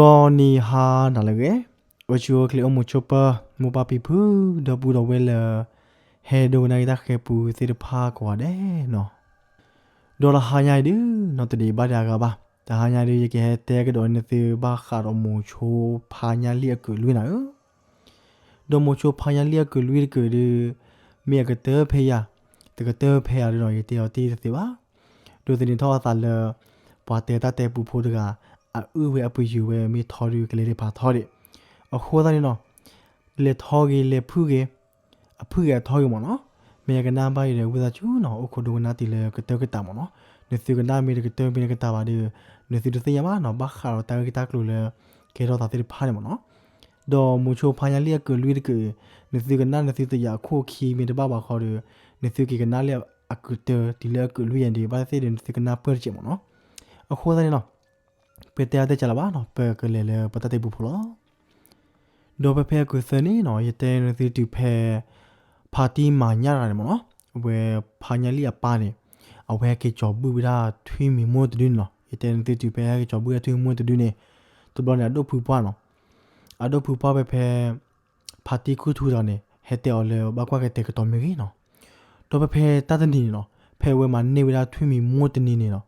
ဂီၤနံၤဟါနၤလၢအဂ့ၤ, အိၣ်ဆူၣ်အိၣ်ချ့အိၣ်မုာ်ဆိးပၢၤ မိၢ်ပၢ်ဖံဖု ဒီပုၢ်ဒီဝဲၢ်လၢ ဟဲဒိကနၣ်က့ၤတၢ်ဃဲၤပူသ့ၣ်တဖၣ်ကိးဂၤဒဲးနီၤ. ဒီးတဟါညါအံၤဒုး နီၢ်တဒံးဘၣ်ဒံးအဂၤဘၣ်, တဟါညါဒုး ယကဟဲတဲကဒီးနသုဘၣ်ဃးဒီးမိၤဆိဖါညါလံၣ်အကုးလွံၢ်နၤဧၢ. ဒီးမိၤဆိဖါညါလံၣ်အကုးလွံၢ်တကုးဒုး မ့ၢ်အကတၢၢ်ဖဲယၤ, တကတၢၢ်ဖဲယၤဒုးနီၤ ယတဲအီၤတ့ၢ်တသ့ဘၣ်. ဒိးသန့ၤထီၣ်အသးလၢ ပှၤတဲတၢ်တဲပူဖိတဂၤ အအုၣ်ဝဲအပယုၤဝဲမ့ၢ်ထီဒုး ကလဲၤဒံးဖးထီဒံး. အဃိသတးန့ၣ်နီၤ လဲၤထီဂ့ၤလဲၤဖုၣ်ဂ့ၤ, အဖုၣ်ဂ့ၤအထီဂ့ၤမ့ၢ်နီၤ, မ့ၢ်အကနၣ်ဘၣ်အံၤဒီး ဝံသးစူၤနီၤ အိၣ်ခိးဒိကနၣ်တ့ၢ်လၢကတၢၢ်ကတၢၢ်မ့ၢ်နီၤ. နသုကနၣ်မ့ၢ်တကတၢၢ်မ့ၢ်တကတၢၢ်ဘၣ်ဒီး နသုတသ့ၣ်ညါဘၣ်နီၤ ဘၣ်ဃးဒီးတၢ်ဂ့ၢ်တၢ်ကျိၤလၢ ကဲထီၣ်သးသ့ၣ်တဖၣ်န့ၣ်မ့ၢ်နီၤ. ဒီးမိၤဆိဖါညါလံၣ်အကုးလွံၢ်တကုး နသုကနၣ်နသုတယာ်အခိၣ်အခံမ့ၢ်တဘၣ်ဘၣ်ဃီဒီး နသုက့ၤကနၣ်လၢအကုးတၢၢ်တုၤလၢအကုးလွံၢ်ယဲၢ်ဒံး ဘၣ်သ့ၣ်ဒီး နသုကနၣ်ပၢၢ်တကဲးမ့ၢ်နီၤ. အဃိသတးန့ၣ်နီၤ ပတဲအါတဲကလီၤဘၣ်နီၤ ပကလဲၤလၢပတၢ်တဲပူဖိလီၤ. ဒီးဖဲဖဲအကုးသၢန့ၣ်နီၤ ယတဲနသုတုၤဖဲ ဖါတံၢ်မၤညၣ်တဂၤန့ၣ်မ့ၢ်နီၤ, အဝဲဖါညါလံၣ်အပၢ်န့ၣ် အဝဲဟဲက့ၤကၠီၤဘုၣ်ဝဲဒၣ်ထွံၣ်မံၤမိၢ်တဒုန့ၣ်နီၤ. ယတဲနသုတုၤဖဲဟဲက့ၤကၠီၤဘုၣ်ဝဲထွံၣ်မံၤမိၢ်တဒုန့ၣ် တဘျီန့ၣ် အဒိၣ်ဖုပှၢ်နီၤ, အဒိၣ်ဖုပှၢ်ဖဲဖဲ ဖါတံၢ်ခူၣ်ထူတဂၤန့ၣ် ဟဲတဲအီၤလၢဘၣ်ကွၢ်ကတဲာ်ကတီၤမ့ၢ်ဂ့ၤနီၤ. ဒီးဖဲဖဲတၢ်တနံၤန့ၣ်နီၤ ဖဲအဝဲမၤန့ၢ်ဝဲဒၣ်ထွံၣ်မံၤမိၢ်တနံၤန့ၣ်နီၤ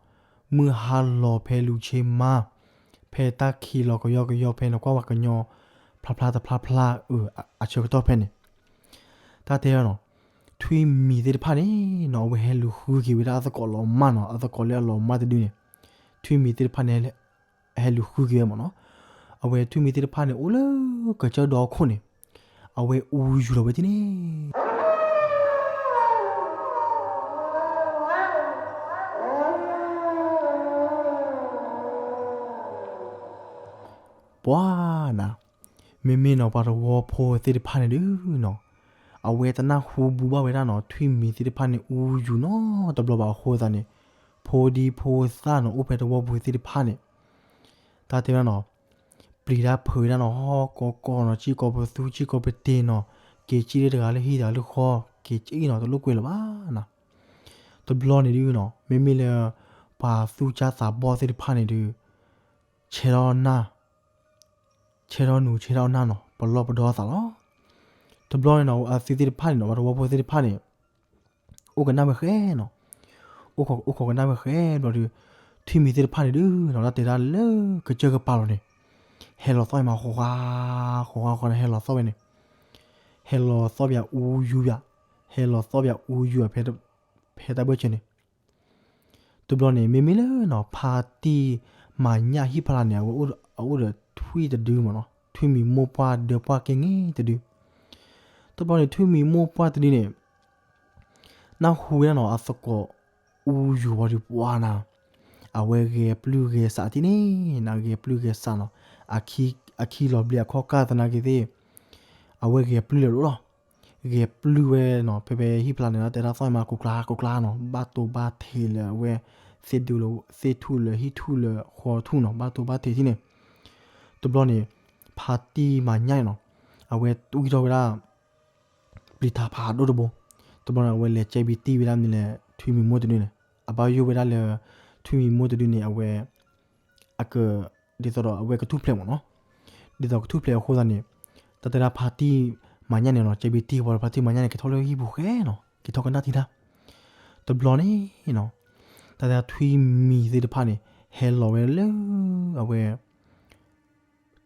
မုၢ်ဟါလီၤဖဲလူၤဆ့မါ ဖဲတၢ်ခံးလီၤကယီကယီဖဲနကွၢ်ဝဲကညီ ဖျါဖျါတဖျါဖျါ အဆၢကတီၢ်ဖဲန့ၣ် တၢ်တဲနီၤ ထွံၣ်မံၤသ့ၣ်တဖၣ်န့ၣ်နီၤ အဝဲဟဲလူၤဃုက့ၤဝဲဒၣ်အသကိးလီၤမၢ်နီၤ, အသကိးလၢအလီၤမၢ်တဒုန့ၣ် ထွံၣ်မံၤသ့ၣ်တဖၣ်န့ၣ် ဟဲလူၤဃုက့ၤဝဲမ့ၢ်နီၤ. အဝဲထွံၣ်မံၤသ့ၣ်တဖၣ်န့ၣ် အိၣ်လၢကစၢၢ်ဒီခိၣ်န့ၣ် အဝဲအူယူၤလီၤဝဲဒၣ်န့ၣ် ပှၤနၤ, မ့မ့ၢ်နီၤ ပှၤသဝီဖိသ့ၣ်တဖၣ်န့ၣ်ဒုးနီၤ အဝဲတနၢ်ဟူဘူဘၣ်ဝဲဒၣ်နီၤ ထွံၣ်မံၤသ့ၣ်တဖၣ်န့ၣ် အူယူၤနီတဘျီဘၣ်အဃိသတးန့ၣ် ဖိဒံဖိသၣ်နီၤ အိၣ်ဖဲသဝီပူၤသ့ၣ်တဖၣ်န့ၣ် တၢ်တဲဝဲဒၣ်နီၤ ပျံၤတၢ်ဖုးဝဲဒၣ်နီၤ ဟီၣ်ကီကီနီၤ စံၣ်ကီၤပသူ စံၣ်ကီၤပတ့ၤနီၤ က့ၤစံၣ်လၢတဂၤလၢဟံၣ်တဂၤလၢဃီ က့ၤစံၣ်နီၤ တလိၣ်ကွဲလၢၤဘၣ်နီၤ. တဘျီန့ၣ်ဒုးနီၤ မ့မ့ၢ်လၢ ပှၤသူၣ်ကၢ်သးဘီၣ်သ့ၣ်တဖၣ်န့ၣ်ဒုး ဆဲးထီၣ်နၢ် ဆဲးထီၣ်နူ ဆဲးထီၣ်နၢ်နီၤ ပလီၢ်ပဒီသးလီၤ. တဘျီန့ၣ်နီၤ အသုသ့ၣ်တဖၣ်န့ၣ်နီၤ ပှၤသဝီဖိသ့ၣ်တဖၣ်န့ၣ် အိၣ်ကနၣ်ဝဲဃဲနီၤ အိၣ်ခိးကနၣ်ဝဲဃဲဘျီဒီး ထွံၣ်မံၤသ့ၣ်တဖၣ်န့ၣ်ဒုးနီၤ တၢ်တဲဒၣ်လၢကစၢၢ်ကပၤလီၤန့ၣ် ဟဲလီၤသီၣ်မး ဃီဃီဃီဃီန့ၣ် ဟဲလီၤသီၣ်ဝဲန့ၣ် ဟဲလီၤသီၣ်ဘၣ်အူယူၤဘၣ် ဟဲလီၤသီၣ်ဘၣ်အူယူၤဘၣ် ဖဲတၢ်ဘၢၣ်စၢၤန့ၣ် တဘျီန့ၣ် မ့မ့ၢ်လၢနီၤ ဖါတံၢ်မၤညၣ်ဟံၣ်ဖျါန့ၣ် အဝဲအိၣ်ဒီးထွံၣ်တဒုမ့ၢ်နီၤ ထွံၣ်မံၤမိၢ်ပှၢ်ဒၢပှၢ်ကဲန့ၣ်တဒု တဘျီန့ၣ် ထွံၣ်မံၤမိၢ်ပှၢ်တဒုန့ၣ် နၢ်ဟူဝဲဒၣ်နီၤ အသကိးအူယူၤဝံၤဒီးပှၤနၤ အဝဲဂဲၤပျုၢ်ဂဲၤဆးတံၢ်န့ၣ် နဂဲၤပျုၢ်ဂဲၤဆးနီၤ အခံလီၤဘျ့အခီၣ်ကၢ်သနာ်က့သ့ၣ် အဝဲဂဲၤပျုၢ်လၢာ်လီၤ ဂဲၤပျုၢ်ဝဲနီၤ ဖဲဖဲဟံၣ်ဖျါန့ၣ် တဲဒၣ်သီၣ်မး ကိးကျါကိးကျါနီၤ ဘၣ်တိၢ်ဘၣ်ထံးလၢအဝဲ သ့ၣ်ဒူလၢ သ့ၣ်ထူၣ်လၢဟံၣ်ထူၣ်လၢဃီထူၣ်နီၤ ဘၣ်တိၢ်ဘၣ်ထံးတံၢ်န့ၣ် တဘျီန့ၣ် ဖါတံၢ်မၤညၣ်န့ၣ်နီၤ အဝဲဝံၢ်ထီၣ်ဝဲဒၣ် ပျံၤထးဖးဒိၣ်တဘိ တဘျီန့ၣ် အဝဲလဲၤကဲဘံတံၢ်ဝဲဒၣ်န့ၣ်လၢ ထွံၣ်မံၤမိၢ်တဒုန့ၣ် အဘၣ်ယိၣ်ဝဲဒၣ်လၢ ထွံၣ်မံၤမိၢ်တဒုန့ၣ် အဝဲ အက ဒ်သိးဒီးအဝဲကထူၣ်ဖျဲးမ့ၢ်နီၤ ဒ်သိးကထူၣ်ဖျဲးအဃိသတးန့ၣ် တၢ်တဲဒၣ်ဖါတံၢ်မၤညၣ်န့ၣ်နီၤ ကဲဘံတံၢ်ဝံၤဒီး ဖါတံၢ်မၤညၣ်န့ၣ် က့ၤထီၣ်လၢဟံၣ်ပူၤဃဲနီၤ က့ၤထီၣ်ကနၣ်တံၢ်တၢ် တဘျီန့ၣ်နီၤ တၢ်တဲဒၣ်ထွံၣ်မံၤသ့ၣ်တဖၣ်န့ၣ် ဟဲလီၤဝဲလၢ အဝဲ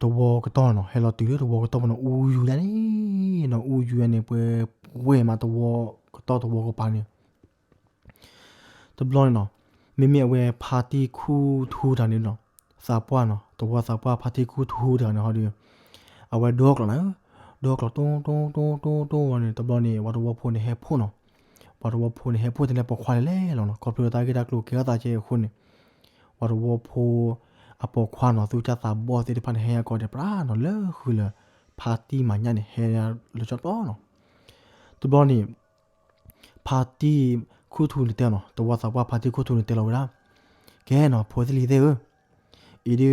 သဝီကတီၢ်နီၤ ဟဲလီၤတုၤလၢသဝီကတီၢ်ပူၤနီၤ အူယူၤဒၣ်န့ၣ်နီၤ အူယူၤဒၣ်န့ၣ် ပှဲၤပှဲၤမးသဝီကတီၢ်သဝီကပၤန့ၣ် တဘျီန့ၣ်နီၤ မ့မ့ၢ်အဝဲဖါတံၢ်ခူၣ်ထူတဂၤန့ၣ်နီၤ သးပှၢ်နီၤ သဝီသးပှၢ်ဖါတံၢ်ခူၣ်ထူတဂၤန့ၣ်ဟီဒီး အဝဲဒိအကျိာ်နၤ ဒိအကျိာ်တိတိတိတိဝံၤန့ၣ် တဘျီန့ၣ် ပှၤသဝီဖိန့ၣ်ဟဲဖှိၣ်နီၤ ပှၤသဝီဖိန့ၣ်ဟဲဖှိၣ်ထဲလၢပိာ်ခွါလဲၣ်လဲၣ်လီၤနီၤ ခီဖျိလၢတၢ်ဂ့ၢ်တၢ်ကျိၤကဲထီၣ်သးကဲအဃိန့ၣ် ပှၤသဝီဖိ အပိာ်ခွါနီၤ သူၣ်ကၢ်သးဘီၣ်သ့ၣ်တဖၣ်န့ၣ် ဟဲအကီၢ်ဒဲးပြးနီၤ လၢဃုာ်လၢ ဖါတံၢ်မၤညၣ်န့ၣ် ဟဲလၢကၠီတီနီၤ တဘျီန့ၣ် ဖါတံၢ်ခူၣ်ထူန့ၣ်တဲနီၤ သဝီသးပှၢ်ဖါတံၢ်ခူၣ်ထူန့ၣ်တဲလီၤဝဲဒၣ် ကဲနီၤ ဖိသ့ၣ်လံၤသ့ၣ်ဧၢ အံၤဒုး တၢ်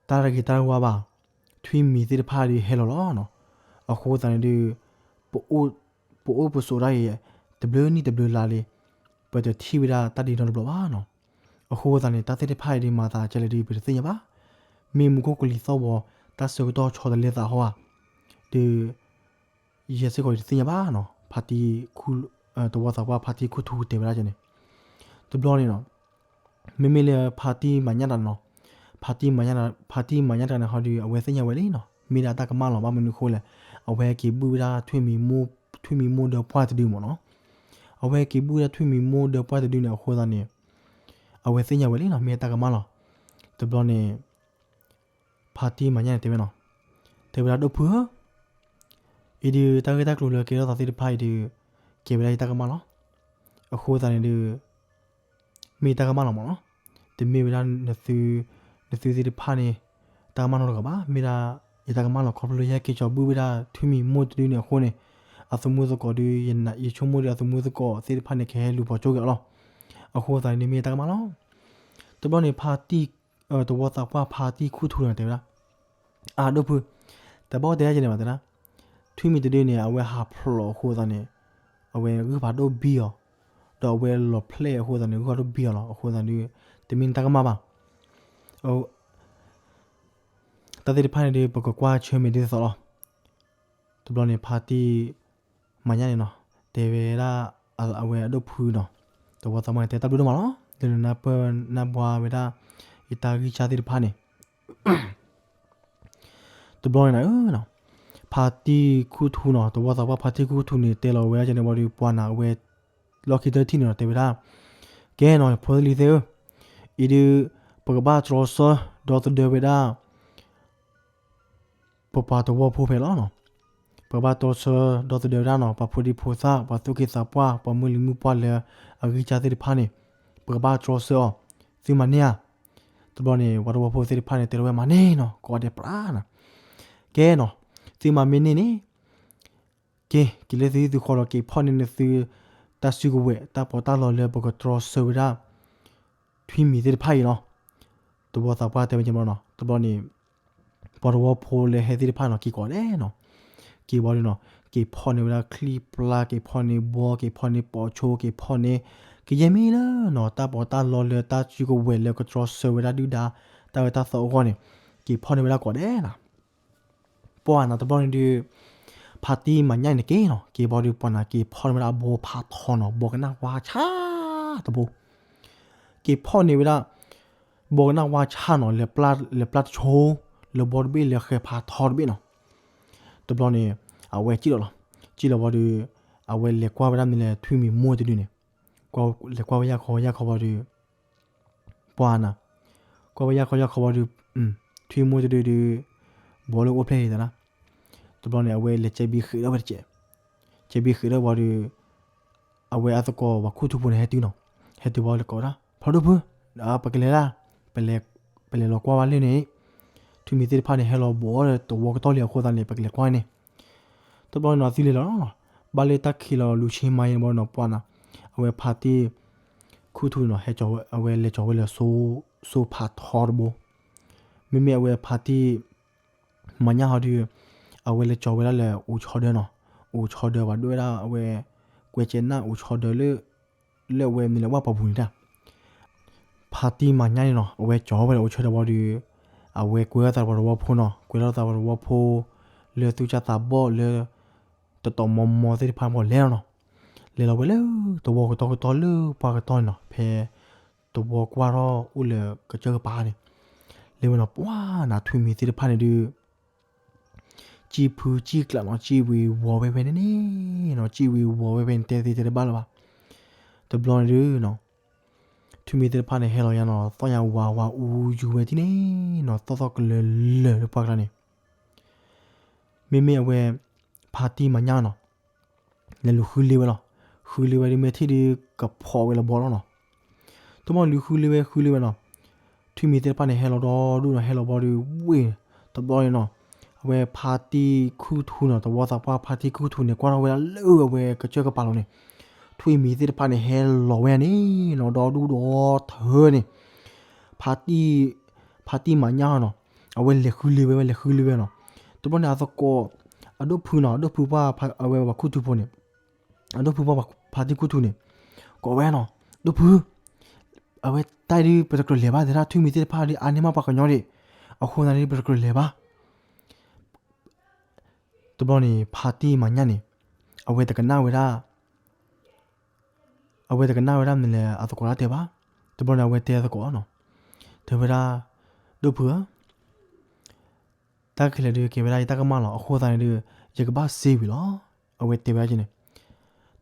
တဂ့ၤတၢ်တဝါဘၣ် ထွံၣ်မံၤသ့ၣ်တဖၣ်ဒုးဟဲလီၤလီၤနီၤ အဃိသတးန့ၣ်ဒုး ပအိၣ်ပဆိးဒၣ်အံၤ တဘျုးနံၣ်တဘျုးလါလံ ပတထံၣ်ဝဲဒၣ်တၢ်ဒ်နီတဘျီဘၣ်နီၤ အဃိသတးန့ၣ် တၢ်သ့ၣ်တဖၣ်အံၤဒုးမၤသးကဲလဲၣ်ဒုး ပတသ့ၣ်ညါဘၣ် မ့ၢ်မူခိၣ်ကလံၤသီၣ်ဝီၤ တၢ်ဆၢကတီၢ်ဆီတလဲသးဟီဧါ, ဒီး ယဲစ့ၢ်ကီးတသ့ၣ်ညါဘၣ်နီၤ, ဖါတံၢ် တဝီသးပှၢ်ဖါတံၢ်ခူၣ်ထူတဲဝဲဒၣ်န့ၣ်, တဘျီန့ၣ်နီၤ, မ့မ့ၢ်လၢဖါတံၢ်မၤညၣ်တၢ်နီၤ, ဖါတံၢ်မၤညၣ်တၢ်, ဖါတံၢ်မၤညၣ်တၢ်န့ၣ်ဟီဒီး အဝဲသ့ၣ်ညါဝဲလံနီၤ, မ့ၢ်ဒၣ်တၢ်ကမၣ်လီၤ, ဘၣ်မနုၤအဃိလဲၣ်, အဝဲက့ၤဘုၣ်ဝဲဒၣ်ထွံၣ်မံၤမိၢ်ဒီးပှၢ်တဒုမ့ၢ်နီၤ, အဝဲက့ၤဘုၣ်ဝဲဒၣ်ထွံၣ်မံၤမိၢ်ဒီးပှၢ်တဒုန့ၣ်အဃိသတးန့ၣ်, အဝဲသ့ၣ်ညါဝဲလံနီၤ, မ့ၢ်တၢ်ကမၣ်လီၤ. တဘျီန့ၣ် ဖါတံၢ်မၤညၣ်န့ၣ်တဲဝဲနီၤ, တဲဝဲဒၣ်ဒိၣ်ဖုဧၢ, အံၤဒုးတၢ်ဂ့ၢ်တၢ်ကျိၤလၢကဲထီၣ်သးသ့ၣ်တဖၣ်အံၤဒီး ကဲဝဲဒၣ်ယတၢ်ကမၣ်လီၤ. အဃိသတးန့ၣ်ဒီး မ့ၢ်ယတၢ်ကမၣ်လီၤမ့ၢ်နီၤ, တမ့ၢ်ဝဲဒၣ် နသုသ့ၣ်တဖၣ်န့ၣ် တၢ်ကမၣ်နီတဂၤဘၣ်, မ့ၢ်ဒၣ်ယတၢ်ကမၣ်လီၤ, ခီဖျိလၢယဟဲက့ၤကၠီၤဘုၣ်ဝဲဒၣ်ထွံၣ်မံၤမိၢ်တဒုန့ၣ်အဃိန့ၣ်, အသမူသကိးဒီး ယဆိကမိၣ်ဒီးအသမူသကိးသ့ၣ်တဖၣ်န့ၣ် ကဟဲလူၤပိာ်ကၠိက့ၤအီၤလီၤ. အဃိသတးန့ၣ်မ့ၢ်ယတၢ်ကမၣ်လီၤ. တဘျီန့ၣ်ဖါတံၢ် တဝီသးပှၢ်ဖါတံၢ်ခူၣ်ထူန့ၣ်တဲဝဲဒၣ်, အၢ ဒိၣ်ဖု, တဘၣ်တဲဒ်န့ၣ်ဘၣ်တဲဒၣ်, ထွံၣ်မံၤတဒုန့ၣ် အဝဲဟးဖျိးအဃိသတးန့ၣ်, အဝဲဂုၢ်ဖးဒိၣ်ဘံအီၤ, ဒီးအဝဲလီၤဖျဲၣ်အဃိသတးန့ၣ် ဂုၢ်ဖးဒိၣ်ဘံအီၤလီၤ. အဃိသတးဒီး တမ့ၢ်တၢ်ကမၣ်ဘၣ်. တၢ်သ့ၣ်တဖၣ်န့ၣ်ဒီး ပကကွၢ်ဆၢၣ်မဲာ်ဒ်သိးသိးလီၤ. တဘျီန့ၣ်ဖါတံၢ်မၤညၣ်န့ၣ်နီၤ, တဲဝဲဒၣ်အဝဲအဒိၣ်ဖုနီၤ, တဝီသးပှၢ်န့ၣ် တဲတၢ်ဘျုးဒိၣ်မးလီၤ, လၢနနၢ်ပၢၢ်နၢ်ဘှါဝဲဒၣ် ယတၢ်ဂံၢ်စၢ်သ့ၣ်တဖၣ်န့ၣ်. တဘျီန့ၣ်နၤဧၢ, ဖါတံၢ်ခူၣ်ထူနီၤ, တဝီသးပှၢ်ဖါတံၢ်ခူၣ်ထူန့ၣ် တဲလီၤဝဲဒၣ်န့ၣ်ဝံၤဒီး ပှၤနၤအဝဲ လီၢ်ခံတထံၣ်န့ၣ်နီၤ တဲဝဲဒၣ်, ကဲနီၤ ဖိသလံၤသ့ၣ်ဧၢ, အံၤဒုး ပကဘၣ်တြီဆၢ ဒီသဒၢဝဲဒၣ် ပပှၤသဝီဖိဖဲလီၤနီၤ. ပကဘၣ်တြီဆၢ ဒီသဒၢဝဲဒၣ်နီၤ ပှၤဖိဒံဖိသၣ် ပှၤသူၣ်က့သးပှၢ် ပှၤမုၢ်လံၤမုၢ်ပှၢ်လၢအဂံၢ်စၢ်သ့ၣ်တဖၣ်န့ၣ်, ပကဘၣ်တြီဆၢအီၤ, သုမၤန့ၢ်ဧါ. တဘျီန့ၣ် ပှၤသဝီဖိသ့ၣ်တဖၣ်န့ၣ် တဲလီၤဝဲမၤန့ၢ်နီၤ ကိးဂၤဒဲးပြးနီၤ. ကဲနီၤ, သုမၤမ့ၢ်န့ၢ်န့ၣ် ကဲ က့ၤလၢသုဟံၣ်သုဃီဒီး က့ၤဖီၣ်န့ၢ်နသု တၢ်စုကဝဲၤ တၢ်ပီးတၢ်လီလၢပကတြီဆၢဝဲဒၣ် ထွံၣ်မံၤသ့ၣ်တဖၣ်အံၤလီၤ. တဝီသးပှၢ်တဲဝဲန့ၣ်ဘျီနီၤ, တဘျီန့ၣ် ပှၤသဝီဖိလၢဟဲသ့ၣ်တဖၣ်နီၤ က့ၤကိးဂၤဒဲးနီၤ. က့ၤဘီဒုနီၤ, က့ၤဖီၣ်န့ၢ်ဝဲဒၣ်ချံပျၢ် က့ၤဖီၣ်န့ၢ်ဘီ က့ၤဖီၣ်န့ၢ်ပိာ်ဆိ က့ၤဖီၣ်န့ၢ် ကယဲၢ်မ့ၢ်လၢနီၤ တၢ်ပီးတၢ်လီလၢတၢ်စုကဝဲၤလၢကတြီဆၢဝဲဒၣ်ဒုၣ်ဒါ တၢ်ဝဲတၢ်သီအဂီၢ်န့ၣ်, က့ၤဖီၣ်န့ၢ်ဝဲဒၣ်ကိးဂၤဒဲးနီၤ. ပှၤနၤတဘျီန့ၣ်ဒုး ဖါတံၢ်မၤညၣ်န့ၣ်က့ၤနီၤ, က့ၤဘီဒုးပှၤနၤက့ၤဖီၣ်န့ၢ်ဝဲဒၣ်ဘီဖးထီနီၤ, ဘီကနၣ်ဝါဆၣ်တဘိ က့ၤဖီၣ်န့ၢ်ဝဲဒၣ် ဘီကနၣ်ဝါဆၣ်နီၤ လဲၤပျၢ်တဆိ လၢဘီတဘ့ၣ်လၢဃဲၤဖးထီတဘ့ၣ်နီၤ. တဘျီန့ၣ် အဝဲစံၣ်လီၤလီၤ, စံၣ်လီၤဘီဒုး အဝဲလဲၤကွၢ်ဝဲဒၣ်မ့ၢ်လဲၣ် ထွံၣ်မံၤမိၢ်တဒုန့ၣ်, လဲၤကွၢ်ဝဲယၢ်ခီယၢ်ခီဘီဒုး ပှၤနၤ, ကွၢ်ဝဲယၢ်ခီယၢ်ခီဘီဒုး ထွံၣ်မိၢ်တဒုဒုး ဘီလၢအိၣ်ဖျဲၣ်လံသးနၤ. တဘျီန့ၣ် အဝဲလဲၤကဲဘံဃ့းထီၣ်ဝဲတကဲး, ကဲဘံဃ့းထီၣ်ဘီဒုး အဝဲအသကိးပှၤခူၣ်ထူဖိန့ၣ် ဟဲတုၤနီၤ, ဟဲတုၤဘီလဲၤကိးဝဲဒၣ် ဖီဒိၣ်ဖု, ပကလဲၤဒၣ်, ပလဲၤလီၤကွၢ်ဝဲလၢန့ၣ်, ထွံၣ်မံၤသ့ၣ်တဖၣ်န့ၣ် ဟဲလီၤဘီဒီးသဝီကတီၢ်လံအဃိသတးန့ၣ် ပကလဲၤကွၢ်န့ၣ်. တဘျီန့ၣ်နီၤ သုလဲၤလီၤ, ဘၣ်လၢတၢ်ခံးလီၤလူၤဆ့မါအံၤဘီနီၤ ပှၤနၤ, အဝဲဖါတံၢ် ခူၣ်ထူန့ၣ်နီၤ ဟဲကၠီၤဝဲ အဝဲလဲၤကၠီၤဝဲလၢ စိဖးထီတဘိ, မ့မ့ၢ်အဝဲဖါတံၢ် မၤညၣ်ဟီဒုး အဝဲလဲၤကၠီၤဝဲဒၣ်လၢအိၣ်ဆီဒၢနီၤ, အိၣ်ဆီဒၢပှၤဒိၣ်ဝဲဒၣ်အဝဲ ကွဲးကဲနၣ်အိၣ်ဆီဒၢလၢ လၢအဝဲမ့ၢ်လဲၤဝဲပှၤပူၤန့ၣ်တၢ် ဖါတံၢ်မၤညၣ်န့ၣ်နီၤ အဝဲကၠီၤဝဲလၢအိၣ်ဆီဒၢဘီဒုး အဝဲကွဲထီၣ်သးပှၤသဝီဖိနီၤ, ကွဲထီၣ်သးပှၤသဝီဖိ လၢသူၣ်စၢ်သးဘီၣ်လၢ တတီၤမီမီသ့ၣ်တဖၣ်ပှၤလဲၤလီၤနီၤ, လဲၤလီၤဝဲလၢ သဝီကတီၢ်ကတီၢ်လၢပှၤကတီၢ်န့ၣ်နီၤ ဖဲ သဝီကွၢ်ထီၣ်အိၣ်လၢကစၢၢ်ကပၤန့ၣ်, လဲၤဝဲနီၤ ပှၤနၤထွံၣ်မံၤသ့ၣ်တဖၣ်န့ၣ်ဒုး စံၣ်ဖုစံၣ်ကျးနီၤ စံၣ်ဝံၤဝီၤဝဲဖဲန့ၣ်န့ၣ်နီၤ စံၣ်ဝံၤဝီၤဝဲဖဲန့ၣ် တဲသ့တဲတဘၣ်လၢၤဘၣ်. တဘျီန့ၣ်ဒုးနီၤ ထွံၣ်မံၤသ့ၣ်တဖၣ်န့ၣ် ဟဲလီၤယါနီၤ သီၣ်ညါဝါဝါအူယူၤဝဲဒ်န့ၣ်နီၤ သီၣ်သီၣ်ကလၢၤလၢၤလၢပှၢ်ကျါန့ၣ် မ့မ့ၢ်အဝဲ ဖါတံၢ်မၤညၣ်နီၤ လဲၤလူၤဃုလ့ဝဲလီၤ. ဃုလ့ဝဲဒုး မ့ၢ်ထံၣ်ဒုးကဖီးဝဲလၢၤဘီလီၤနီၤ. တဘျီလူၤဃုလ့ဝဲ ဃုလ့ဝဲနီၤ, ထွံၣ်မံၤသ့ၣ်တဖၣ်န့ၣ် ဟဲလီၤဒီဒူၣ်နီၤ, ဟဲလီၤဘီဒုးဝ့ၢ်, တဘျီန့ၣ်နီၤ, အဝဲဖါတံၢ်ခူၣ်ထူနီၤ, သဝီသးပှၢ်ဖါတံၢ်ခူၣ်ထူန့ၣ် ကွၢ်ထီၣ်ဝဲဒၣ်လၢအဝဲကစၢၢ်ကပၤလီၤန့ၣ်, ထွံၣ်မံၤသ့ၣ်တဖၣ်န့ၣ် ဟဲလီၤဝဲန့ၣ်နီၤ, ဒီဒူၣ်ဒီထၢန့ၣ်, ဖါတံၢ် ဖါတံၢ်မၤညၣ်နီၤ, အဝဲလဲၤဃုလ့ဝဲ ဝဲလဲၤဃုလ့ဝဲနီၤ. တဘျီန့ၣ်အသကိး အဒိၣ်ဖုနီၤ, အဒိၣ်ဖုပှၢ်အဝဲပှၤခူၣ်ထူဖိန့ၣ်, အဒိၣ်ဖုပှၢ်ဖါတံၢ်ခူၣ်ထူန့ၣ်, ကိးဝဲနီၤ, ဒိၣ်ဖု, အဝဲတၢ်ဒုးပတကြၢးလဲၤဘၣ်သ့ၣ်တဖၣ် ထွံၣ်မံၤသ့ၣ်တဖၣ်ဒုးအါန့ၢ်မးပှၤကညီဒံး, အဃိသတးန့ၣ် ပတကြၢးလဲၤဘၣ်. တဘျီန့ၣ် ဖါတံၢ်မၤညၣ်န့ၣ် အဝဲတကနၣ်ဝဲဒၣ် အဝဲတကနၣ်ဝဲဒၣ်မနုၤလဲၣ် အသကိးတၢ်တဲဘၣ်. တဘျီန့ၣ် အဝဲတဲအသကိးနီၤ, တဲဝဲဒၣ်, ဒိၣ်ဖုဧၢ, တၢ်ခဲလၢာ်ဒုးကဲဝဲဒၣ်ယတၢ်ကမၣ်လီၤ. အဃိသတးန့ၣ်ဒုး ယကဘၣ်စ့ဝံၤလီၤ. အဝဲတဲဝဲဒၣ်က့န့ၣ်,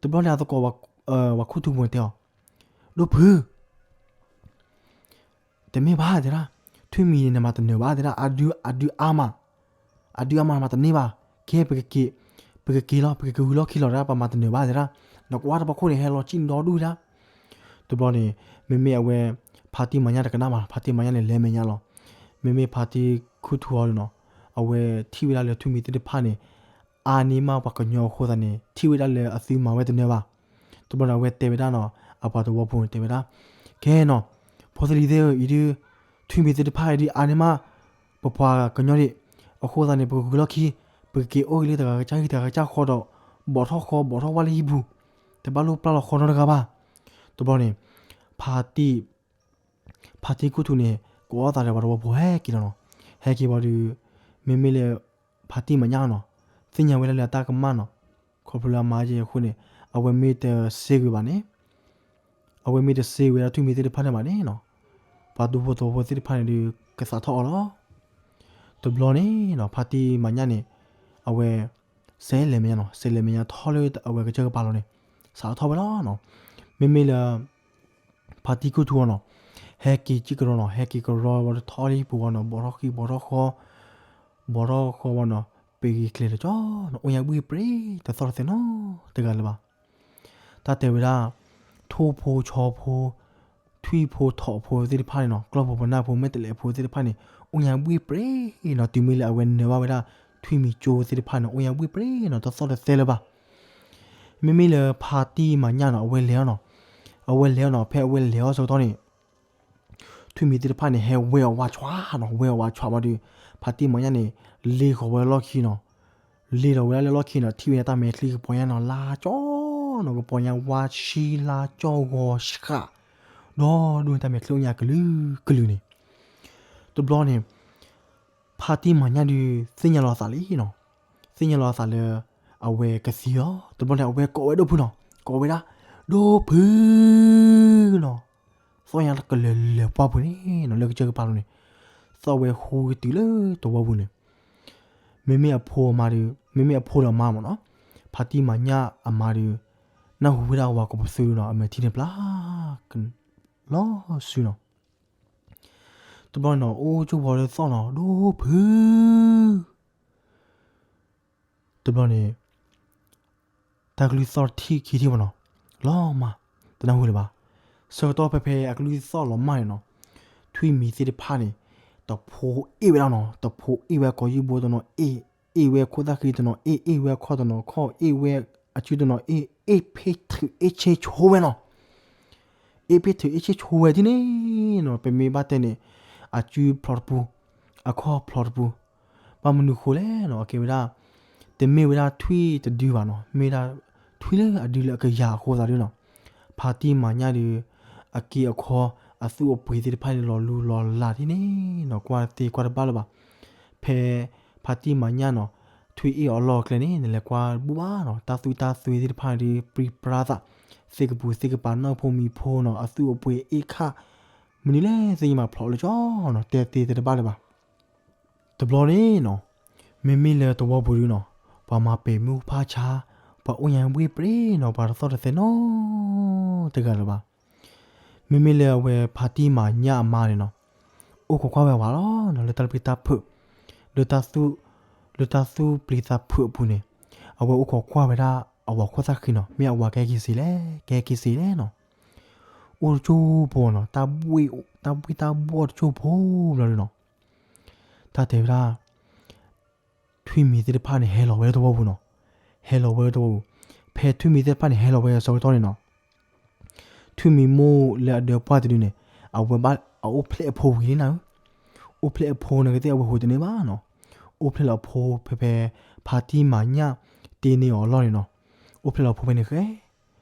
တဘျီန့ၣ် အသကိး ပှၤခူၣ်ထူဖိန့ၣ်တဲအီၤ, ဒိၣ်ဖု တမ့ၢ်ဘၣ်တဲဒၣ်, ထွံၣ်မံၤန့ၣ် နမၤတနၢၤဘၣ်တဲဒၣ်, အဒုအါမး, အဒုအါမး နမၤတန့ၢ်ဘၣ်. ကဲ ပကက့ၤလီၤ, ပကက့ၤဂုၤလီၢ်ခံလီၤတဲဒၣ်, ပမၤတနၢၤဘၣ်တဲဒၣ်. နကွၢ်တဘျီခိၣ်န့ၣ် ဟဲလီၤစံၣ်ဒီဒူၣ်ဒၣ်. တဘျီန့ၣ် မ့မ့ၢ်အဝဲ ဖါတံၢ်မၤညၣ်တကနၣ်ဘၣ်, ဖါတံၢ်မၤညၣ်န့ၣ် လဲၤမဲာ်ညါလီၤ. မ့မ့ၢ်ဖါတံၢ်ခူၣ်ထူအီၤဒုးနီၤ, အဝဲထံၣ်ဝဲဒၣ်လၢထွံၣ်မံၤသ့ၣ်တဖၣ်န့ၣ် အါန့ၢ်မးပှၤကညီအဃိသတးန့ၣ် ထံၣ်ဝဲဒၣ်လၢအသုမၤဝဲတနၢၤဘၣ်. တဘျီန့ၣ် အဝဲတဲဝဲဒၣ်နီၤ, အပှၤသဝီဖိန့ၣ်တဲဝဲဒၣ်, ကဲနီၤ, ဖိသလံၤသ့ၣ်ဧၢ, အံၤဒုး ထွံၣ်မံၤသ့ၣ်တဖၣ်အံၤဒုးအါန့ၢ်မး ပပှၤကညီဒံး, အဃိသတးန့ၣ် ပကဂုၤလီၢ်ခံ, ပကက့ၤအိၣ်ဂ့ၤလၢတဂၤကစၢ်ဂ့ၢ်တဂၤကစၢ်ဃီဒီး ဘီၣ်ထီၣ်ဃီဘီၣ်ထီၣ်ဝါလၢဟံၣ်ပူၤ, တဘၣ်လိၣ်ပျၢ်လီၤဃီနီတဂၤဘၣ်. တဘျီန့ၣ် ဖါတံၢ် ဖါတံၢ်ခူၣ်ထူန့ၣ် ကိးအီၣ်သးဒီးပှၤသဝီဖိဟဲက့ၤလီၤနီၤ. ဟဲက့ၤဝံၤဒီး မ့မ့ၢ်လၢ ဖါတံၢ်မၤညၣ်နီၤ, သ့ၣ်ညါဝဲဒၣ်လၢအတၢ်ကမၣ်နီၤ, ခီဖျိလၢအမါယဲအဃိန့ၣ် အဝဲမ့ၢ်တစ့ဝဲဘၣ်န့ၣ်, အဝဲမ့ၢ်တစ့ဝဲဒၣ်ထွံၣ်မံၤသ့ၣ်တဖၣ်န့ၣ်ဘၣ်န့ၣ်နီၤ, ပှၤဒူဖိသဝီဖိသ့ၣ်တဖၣ်န့ၣ်ဒုး ကသးထီၣ်အီၤလီၤ. တဘျီန့ၣ်နီၤ ဖါတံၢ်မၤညၣ်န့ၣ် အဝဲ စဲးလဲၤမဲာ်ညါနီၤ, စဲးလဲၤမဲာ်ညါထီၣ်လၢအဝဲကစၢၢ်ကပၤလီၤန့ၣ် စးထီၣ်ဝဲလီၤနီၤ. မ့မ့ၢ်လၢ ဖါတံၢ်ခူၣ်ထူအီၤနီၤ, ဟဲက့ၤကံၢ်ကရီနီၤ, ဟဲက့ၤကရီဝံၤဒီးထီၣ်လၢဟံၣ်ပူၤဝံၤနီၤ, ဘီၣ်ထီၣ်ဃံဘီၣ်ထီၣ်ဃီ, ဘီၣ်ထီၣ်ဃီဝံၤနီၤ, ပဂ့ၤကျဲၤတကၠီနီၤ, အိၣ်ညါဘှ့ၣ်ပြ့ တသီၣ်တသဲနီတဂၤလၢၤဘၣ်. တၢ်တဲဝဲဒၣ် ထိၣ်ဖိဆီဖိ ထွံၣ်ဖိထိၣ်ဖိသ့ၣ်တဖၣ်န့ၣ်နီၤ, ကျီၢ်ဖိပနၢ်ဖိ မဲာ်တဲးလဲးဖိသ့ၣ်တဖၣ်န့ၣ် အိၣ်ညါဘှ့ၣ်ပြ့နီၤ, တုၤမ့ၢ်လၢအဝဲနၢၤဘၣ်ဝဲဒၣ် ထွံၣ်မံၤကၠိသ့ၣ်တဖၣ်န့ၣ် အိၣ်ညါဘှ့ၣ်ပြ့နီၤ, တသီၣ်တသဲလၢၤဘၣ်. မ့မ့ၢ်လၢဖါတံၢ်မၤညၣ်နီၤ, အဝဲလဲၤအီၤနီၤ, အဝဲလဲၤအီၤနီၤ, ဖဲအဝဲလဲၤအီၤဆၢကတီၢ်န့ၣ် ထွံၣ်မံၤသ့ၣ်တဖၣ်န့ၣ် ဟဲဝဲအီၤဝါဆွးနီၤ, ဝဲအီၤဝါဆွးဝံၤဒီး ဖါတံၢ်မၤညၣ်န့ၣ် လ့ၢ်ဃီၤဝဲလီၢ်ခံနီၤ, လ့ၢ်ဒီးဝဲဒၣ်လၢလီၢ်ခံနီၤ, ထံၣ်ဝဲန့ၣ် တၢ်မဲာ်ချံကပီၤညါနီၤ, လါကၠီနီၤ, ကပီၤညါဝါဆံလါကၠီဂီၤဆှး, ဒီးဒိၣ်န့ၣ် တၢ်မဲာ်ချံအိၣ်ညါကလုာ်ကလုာ်န့ၣ်, တဘျီန့ၣ် ဖါတံၢ်မၤညၣ်ဒုး သ့ၣ်ညါလီၤအသးလံနီၤ, သ့ၣ်ညါလီၤအသးလၢ အဝဲကသံလီၤ. တဘျီန့ၣ် အဝဲကိးဝဲဒိၣ်ဖုနီၤ, ကိးဝဲဒၣ် ဒိၣ်ဖုနီၤ, သီၣ်ညါကလဲၤလဲၤပှၢ်ပူၤန့ၣ်နီၤ, လၢကစၢၢ်ကပၤလီၤန့ၣ် သီၣ်ဝဲဟူကတုၤလၢသဝီပူၤန့ၣ်, မ့မ့ၢ်အဖိမးဒီး မ့မ့ၢ်အဖိဒီးအမါမ့ၢ်နီၤ, ဖါတံၢ်မၤညၣ်အမါဒီး နၢ်ဟူဝဲဒၣ်အဝၤကိးပသူနီၤ, အမဲာ်ထံန့ၣ်ပျၢ် လီၤစုနီၤ. တဘျီန့ၣ်နီၤ အိၣ်ကၠိဝီၤလၢသီၣ်နီၤ, ဒိၣ်ဖု တဘျီန့ၣ် တၢ်ကလုၢ်သီၣ်ထံၣ်ခံထံၣ်မးနီၤ, လီၤမၢ် တနၢ်ဟူလၢၤဘၣ်. ဆၢကတီၢ်ဖဲဖဲအကလုၢ်သီၣ်လီၤမၢ်န့ၣ်နီၤ, ထွံၣ်မံၤသ့ၣ်တဖၣ်န့ၣ် တဖိအ့ၣ်ဝဲဒၣ်နီၤ, တဖိအ့ၣ်ဝဲကိာ်ယူၢ်ဘိတနီၤအ့ၣ်, အ့ၣ်ဝဲခိၣ်သၣ်ဃံတနီၤအ့ၣ်, အ့ၣ်ဝဲအခီၣ်တနီၤခီၣ်, အ့ၣ်ဝဲအစုတနီၤအ့ၣ်, အ့ၣ်ဖ့ထုးအ့ၣ်ဆ့ဆိဝဲနီၤ. အ့ၣ်ဖ့ထုးအ့ၣ်ဆ့ဆိဝဲဒ်န့ၣ်နီၤ, ပမ့ၢ်ဘၣ်တဲန့ၣ် အစုဖျိးတပူၤ, အခီၣ်ဖျိးတပူၤ, ဘၣ်မနုၤဃိလဲၣ်နီၤ, အကဲဝဲဒၣ် တမ့ၢ်ဝဲဒၣ်ထွံၣ်တဒုဘၣ်နီၤ, မ့ၢ်ဒၣ်ထွံၣ်လၢအဒုလၢအကယၤအဃိသတးဒုနီၤ, ဖါတံၢ်မၤညၣ်ဒီး အက့အခီ အသူၣ်အပှ့ၤသ့ၣ်တဖၣ်န့ၣ် လီၤလူလီၤလးဒ်န့ၣ်နီၤ, ကွၢ်သ့ကွၢ်တဘၣ်လၢၤဘၣ်. ဖဲဖါတံၢ်မၤညၣ်နီၤ ထွံၣ်အ့ၣ်အီၤလီၢ်အကျဲန့ၣ် နလဲၤကွၢ်ဘူၣ်ဘၣ်နီၤ, တၢ်သူၣ်တၢ်သွဲသ့ၣ်တဖၣ်ဒီး ပြံပြါသး, သ့ၣ်ကပူၤသ့ၣ်ကပၤ နီၢ်ဖိမံၤဖိနီၤ, အသူၣ်အပှ့ၤအ့ၣ်ခၣ် မနုၤလဲၣ်သ့ၣ်ညါမးဖျိးလၢကၠီနီၤ, တဲသ့တဲတဘၣ်လၢၤဘၣ်. တဘျီန့ၣ်နီၤ, မ့မ့ၢ်လၢသဝီပူၤဒုနီၤ, ပှၤမၤပဲာ်မုၢ်ဖးဆါ, ပှၤအိၣ်ညါဘှ့ၣ်ပြ့နီၤ, ပှၤတသီၣ်တသဲနီတဂၤလၢၤဘၣ်. မ့မ့ၢ်လၢအဝဲဖါတံၢ်မၤညၣ်အမါန့ၣ်နီၤ, အိၣ်ခိးကွၢ်ဝဲအဝၤလီၤနီၤ, လၢတၢ်ပျံၤတၢ်ဖုး, လၢတၢ်သူၣ်, လၢတၢ်သူၣ်ပျံၤသးဖုးအပူၤန့ၣ်, အဝဲအိၣ်ခိးကွၢ်ဝဲဒၣ်အဝၤခိၣ်သၣ်ဃံနီၤ, မ့ၢ်အဝၤကဟဲက့ၤစ့လဲၣ်, ကဟဲက့ၤစ့လဲၣ်နီၤ. အိၣ်တကၠိဖိနီၤ, တၢ်ဘှ့ၣ်, တၢ်ဘှ့ၣ်တၢ်ဘှီၣ်တကၠိဖိဘျီဒုနီၤ. တၢ်တဲဝဲဒၣ် ထွံၣ်မံၤသ့ၣ်တဖၣ်န့ၣ် ဟဲလီၤဝဲလၢသဝီပူၤနီၤ, ဟဲလီၤဝဲလၢသဝီပူၤ, ဖဲထွံၣ်မံၤသ့ၣ်တဖၣ်န့ၣ် ဟဲလီၤဝဲအဆၢကတီၢ်န့ၣ်နီၤ, ထွံၣ်မံၤမိၢ်လၢအဒၢပှၢ်တဒုန့ၣ်, အဝဲဘၣ်အအိၣ်ဖျဲၣ်အဖိဝံၤလံနၤဧၢ, အိၣ်ဖျဲၣ်အဖိန့ၣ်ကသ့ၣ်အဝဲဟူးတန့ၢ်ဘၣ်နီၤ, အိၣ်ဖျဲၣ်လီၤအဖိဖဲဖဲ ဖါတံၢ်မၤညၣ်တ့န့ၢ်အီၤအလီၢ်န့ၣ်နီၤ, အိၣ်ဖျဲၣ်လီၤအဖိဖဲန့ၣ်ဃဲ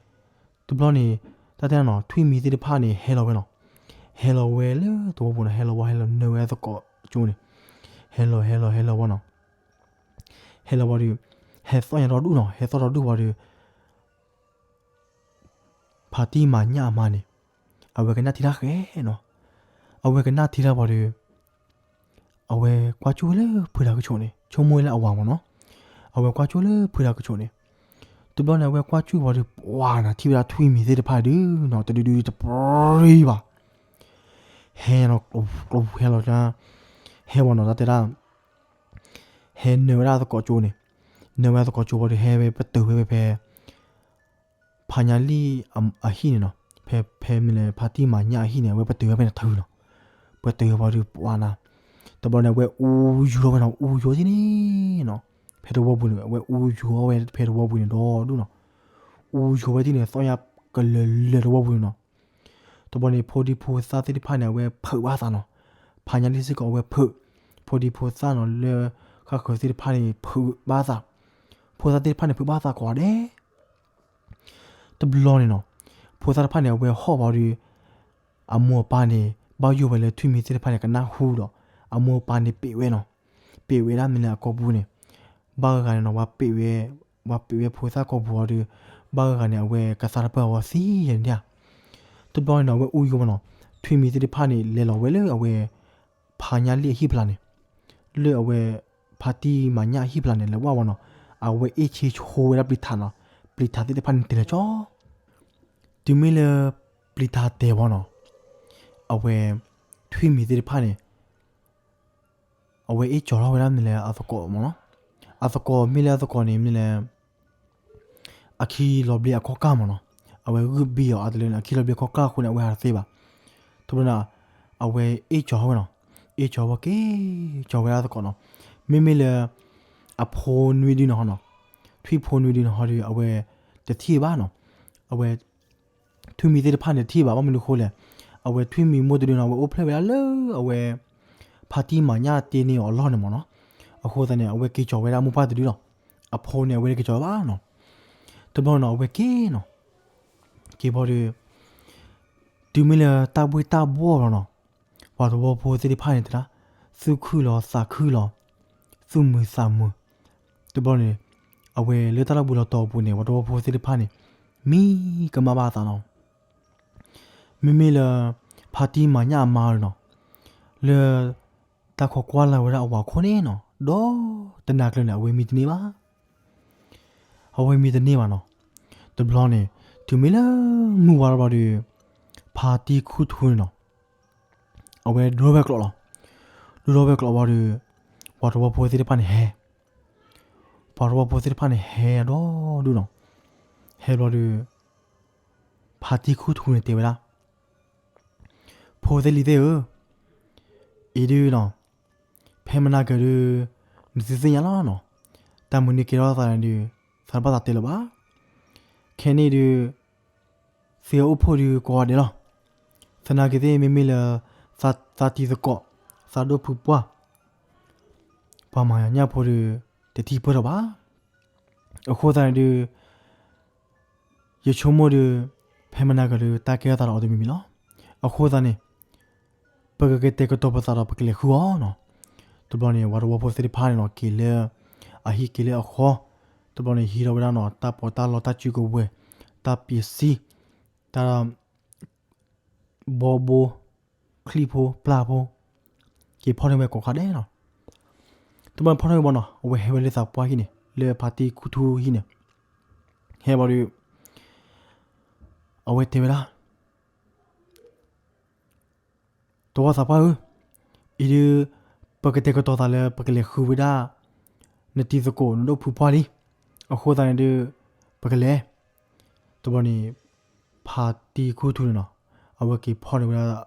တဘျီန့ၣ် တၢ်တဲနီၤ ထွံၣ်မံၤသ့ၣ်တဖၣ်န့ၣ် ဟဲလီၤဝဲနီၤ, ဟဲလီၤဝဲလၢသဝီပူၤနီၤ, ဟဲလီၤဝဲဟဲလီၤနၢၤဝဲသကိးကၠိန့ၣ်, ဟဲလီၤ ဟဲလီၤ ဟဲလီၤဝဲနီၤ, ဟဲလီၤဝံၤဒီး ဟဲသီၣ်ညါဒီဒူၣ်နီၤ, ဟဲသီၣ်ဒီဒူၣ်ဝံၤဒီး ဖါတံၢ်မၤညၣ်အမါန့ၣ် အဝဲကနၣ်ထံတၢ်ဃဲနီၤ, အဝဲကနၣ်ထံတၢ်ဝံၤဒီး အဝဲကွၢ်ကၠိၣ်ဝဲလၢဖုတၢ်ကဆိးန့ၣ် ဆိကမိၣ်ဝဲလၢအဝၤမၢ်နီၤ, အဝဲကွၢ်ကၠိၣ်လၢဖုတၢ်ကဆိးန့ၣ်, တဘျီန့ၣ် အဝဲကွၢ်ကၠိၣ်ဝံၤဒီး ပှၤနၤထံၣ်ဝဲဒၣ်ထွံၣ်မံၤသ့ၣ်တဖၣ်ဒုနီၤ တဒုဒုတပြံဘၣ်, ဟဲနီၤ ဟဲလီၤ, ဟဲဝံၤနီၤ တၢ်တဲဒၣ် ဟဲနၢဝဲဒၣ်သကိးကၠိန့ၣ်, နၢဝဲဒၣ်သကိးကၠိဝံၤဒီး ဟဲဝဲပတုာ်ဝဲဖဲ ဖဲ ဖါညါလံၣ်အဟံၣ်န့ၣ်နီၤ, ဖဲ ဖဲမ့ၢ်လဲၣ် ဖါတံၢ်မၤညၣ်အဟံၣ်န့ၣ် အဝဲပတုာ်ဝဲဖဲန့ၣ်ထုနီၤ, ပတုာ်ဝဲဝံၤဒီးပှၤနၤ, တဘျီန့ၣ် အဝဲအူယိၤထီၣ်ဝဲနီၤ, အူယိၤသ့ၣ်န့ၣ်နီၤ, ဖဲတဝီပူၤန့ၣ် အဝဲအူယိၤဝဲဖဲတဝီပူၤန့ၣ်ဒီဒူၣ်နီၤ, အူယိၤဝဲသ့ၣ်န့ၣ် သီၣ်ညါကလၢာ်လၢာ်တဝီပူၤန့ၣ်နီၤ တဘျီန့ၣ် ဖိဒံဖိသၣ်သ့ၣ်တဖၣ်န့ၣ် အဝဲဖုးဘၣ်သးနီၤ, ဖါညါလံၣ်စ့ၢ်ကီးအဝဲဖုး, ဖိဒံဖိသၣ်နီၤ လၢဃၣ်ဃၢၤသ့ၣ်တဖၣ်န့ၣ် ဖုးဘၣ်သး, ဖိသၣ်သ့ၣ်တဖၣ်န့ၣ် ဖုးဘၣ်သးကိးဂၤဒဲး, တဘျီန့ၣ်နီၤ, ဖိသၣ်တဖၣ်န့ၣ် အဝဲဟီၣ်ဝံၤဒီး အမိၢ်အပၢ်န့ၣ် ဘၣ်ယိၣ်ဝဲလၢထွံၣ်မံၤသ့ၣ်တဖၣ်န့ၣ် ကနၢ်ဟူဒီး အမိၢ်အပၢ်န့ၣ်ပ့းဝဲနီၤ, ပ့းဝဲဒၣ်မ့ၢ်လၢအကိာ်ပူၤန့ၣ်, ဘၣ်ဂၤဂၤန့ၣ်နီၤ ဝဲပ့းဝဲ, ဝဲပ့းဝဲဖိသၣ်ကိာ်ပူၤအီၤဒီး ဘၣ်ဂၤဂၤန့ၣ် အဝဲကသါတပၢၢ်အီၤသံယဲန့ၣ်ဧါ, တဘျီန့ၣ်နီၤ အဝဲအူယိၤမးနီၤ, ထွံၣ်မံၤသ့ၣ်တဖၣ်န့ၣ် လဲၤလီၤဝဲလၢအဝဲ ဖါညါလံၣ်အဟံၣ်ဖျါန့ၣ်, လၢအဝဲ ဖါတံၢ်မၤညၣ်အဟံၣ်ဖျါန့ၣ် လဲၤဝဲဝံၤနီၤ, အဝဲအ့ၣ်ဆ့ဆိဝဲဒၣ်ပျံၤထးနီၤ, ပျံၤထးသ့ၣ်တဖၣ်န့ၣ်တဲာ်လီၤကၠီ တုၤမ့ၢ်လၢ ပျံၤထးတဲာ်ဝံၤနီၤ, အဝဲ ထွံၣ်မံၤသ့ၣ်တဖၣ်န့ၣ် အဝဲအ့ၣ်ကၠီၤထီၣ်ဝဲဒၣ်မ့ၢ်လၢအသကိးမးနီၤ, အသကိးမ့ၢ်လၢအသကိးန့ၣ်မ့ၢ်လၢ အခံလီၤဘျ့အခီၣ်ကၢ်မးနီၤ, အဝဲဂုၢ်ဘံအီၤအါတလၢန့ၣ် အခံလီၤဘျ့အခီၣ်ကၢ်အဃိန့ၣ် အဝဲဟးတသ့ဘၣ်, တဘျီန့ၣ် အဝဲအ့ၣ်ကၠီၤထီၣ်ဝဲနီၤ, အ့ၣ်ကၠီၤဝဲက့ၤ ကၠီၤဝဲဒၣ်သကိးနီၤ, မ့မ့ၢ်လၢ အဖိနွံဒုနီၤဟီနီၤ, ထွံၣ်ဖိနွံဒုနီၤဟီဒီး အဝဲတထံၣ်ဘၣ်နီၤ, အဝဲ ထွံၣ်မံၤသ့ၣ်တဖၣ်န့ၣ်တထံၣ်ဘၣ် ဘၣ်မနုၤအဃိလဲၣ်, အဝဲထွံၣ်မံၤမိၢ်တဒုနီၤ အဝဲအိၣ်ဖျဲၣ်ဝဲဒၣ်လၢအဝဲ ဖါတံၢ်မၤညၣ်တ့န့ၢ်အီၤအလီၢ်န့ၣ်မးနီၤ, အဃိသတးန့ၣ် အဝဲက့ၤကၠီၤဝဲဒၣ်မိၢ်ပၢ်တဒုလီၤ, အဖိန့ၣ် အဝဲတက့ၤကၠီၤဘၣ်နီၤ, တဘျီနီၤ အဝဲက့ၤနီၤ, က့ၤဘၣ်ဒီး တုၤမ့ၢ်လၢတၢ်ဘှ့ၣ်တၢ်ဘှီၣ်လီၤနီၤ, ပှၤသဝီဖိသ့ၣ်တဖၣ်န့ၣ်တဲဒၣ် သူၣ်ခုၣ်လီၤ သးခုၣ်လီၤ, သူၣ်မုာ်သးမုာ်, တဘျီန့ၣ် အဝဲလၢတၢ်လီၢ်ဘူးလီၤတီၤအပူၤန့ၣ် ပှၤသဝီဖိသ့ၣ်တဖၣ်န့ၣ် မံကမၣ်ဘၣ်အသးနီၤ, မ့မ့ၢ်လၢ ဖါတံၢ်မၤညၣ်အမါနီၤ, လၢ တၢ်ခိးကွၢ်လၢ်ဝဲဒၣ်အဝၤခိၣ်န့ၣ်နီၤ ဒီးတနၤကျၢၤန့ၣ် အဝဲမံတန့ၢ်ဘၣ်, အဝဲမံတန့ၢ်ဘၣ်နီၤ, တဘျီန့ၣ် တုၤမ့ၢ်လၢမုၢ်ဝါထီၣ်ဘျီဒီး ဖါတံၢ်ခူၣ်ထူန့ၣ်နီၤ အဝဲဒိၣ်ထီၣ်ဝဲကျိးလီၤ, ဒိၣ်ထီၣ်ဝဲကျိးဘျီဒီး ပှၤသဝီဖိသ့ၣ်တဖၣ်န့ၣ်ဟဲ, ပှၤသဝီဖိသ့ၣ်တဖၣ်န့ၣ်ဟဲအဒီဒူၣ်နီၤ, ဟဲဘျီဒီး ဖါတံၢ်ခူၣ်ထူန့ၣ်တဲဝဲဒၣ် ဖိသ့ၣ်လံၤသ့ၣ်ဧၢ, အံၤဒုနီၤ, ဖဲမနၤကၢၤဒု နသုသ့ၣ်ညါလီၤနီၤ, တၢ်မုာ်န့ၢ်ကဲထီၣ်သးန့ၣ်ဒု သးတဘၣ်သးတဲလၢၤဘၣ်, ခဲန့ၣ်ဒု သုအိၣ်ဖှိၣ်ဒုကိးဂၤဒဲးလီၤ, သနာ်က့သ့ၣ်မ့မ့ၢ်လၢ သးတံၤသကိး, သးဒိၣ်ဖုပှၢ်, ပှၤမၤညၣ်ဖိဒု တထံၣ်ပၢၢ်ထီၣ်ဘၣ်, အဃိသတးန့ၣ်ဒု ယဆိကမိၣ်ဒီး ဖဲမနၤကၢၤဒီး တၢ်ကဲထီၣ်သးဒီးအီၤတမံၤမံၤလီၤ. အဃိသတးန့ၣ် ပကကတဲာ်ကတီၤပသးဒီး ပကလဲၤဃုအီၤနီၤ. တဘျီန့ၣ် ပှၤသဝီဖိသ့ၣ်တဖၣ်န့ၣ်နီၤ က့ၤလၢအဟံၣ်က့ၤလၢအဃီ, တဘျီန့ၣ်ဟံးထီၣ်ဝဲဒၣ်နီၤ တၢ်ပီးတၢ်လီတၢ်စုကဝဲၤ, တၢ်ပစံ, တၢ် ဘီဘိ, ချံၣ်ဖိပျၢ်ဖိ, က့ၤဖီၣ်န့ၢ်ဝဲကိးခါဒဲးနီၤ. တဘျီဖီၣ်န့ၢ်ဝဲဘၣ်နီၤ အဝဲဟဲဝဲလၢသးပှၢ်ဟံၣ်န့ၣ် လၢဖါတံၢ်ခူၣ်ထူဟံၣ်န့ၣ်, ဟဲဘၣ်ဒီး အဝဲတဲဝဲဒၣ် တဝီသးပှၢ်ဧၢ, အံၤဒုး ပကတဲာ်ကတီၤသးလၢပကလဲၤဃုဝဲဒၣ် နတံၤသကိးနဒိၣ်ဖုပှၢ်လံ. အဃိသတးန့ၣ်ဒုး ပကလဲၤ. တဘျီန့ၣ် ဖါတံၢ်ခူၣ်ထူန့ၣ်နီၤ အဝဲက့ၤဖီၣ်န့ၢ်ဝဲဒၣ်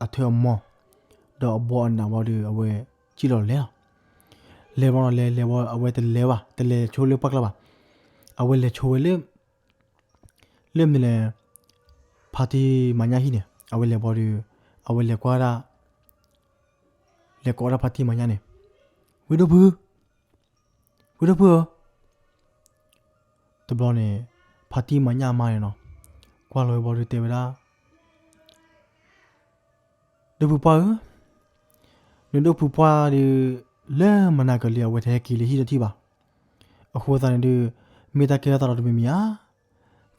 အထၢၣ်အမီၢ် ဒီးအဘီအနးဝံၤဒီး အဝဲစံၣ်လီၤလဲၤလီၤ. လဲၤဘၣ်နီၤ လဲၤလဲၤဝံၤ အဝဲတလဲၤဘၣ် တလဲၤဆိလၢပှၢ်ကျါဘၣ်. အဝဲလဲၤဆိဝဲလၢ လၢမနုၤလဲၣ် ဖါတံၢ်မၤညၣ်ဟံၣ်န့ၣ် အဝဲလဲၤဘၣ်ဒီး အဝဲလဲၤကွၢ်ဒၣ် လဲၤကိးဒၣ်ဖါတံၢ်မၤညၣ်န့ၣ် ဝ့ၢ်ဒိၣ်ဖု ဝ့ၢ်ဒိၣ်ဖုဧၢ. တဘျီန့ၣ် ဖါတံၢ်မၤညၣ်အမါန့ၣ်နီၤ ကွၢ်လီၤဝဲဘၣ်ဒီးတဲဝဲဒၣ် ဒိၣ်ဖုပှၢ်ဧၢ, နဒိၣ်ဖုပှၢ်ဒီး လၢမနၤကလံၤအဝဲတဟဲက့ၤလၢဟံၣ်တထံၣ်ဘၣ်. အဃိသတးန့ၣ်ဒုး မ့ၢ်တၢ်ကဲထီၣ်သးဒီးတမံၤမံၤဧါ,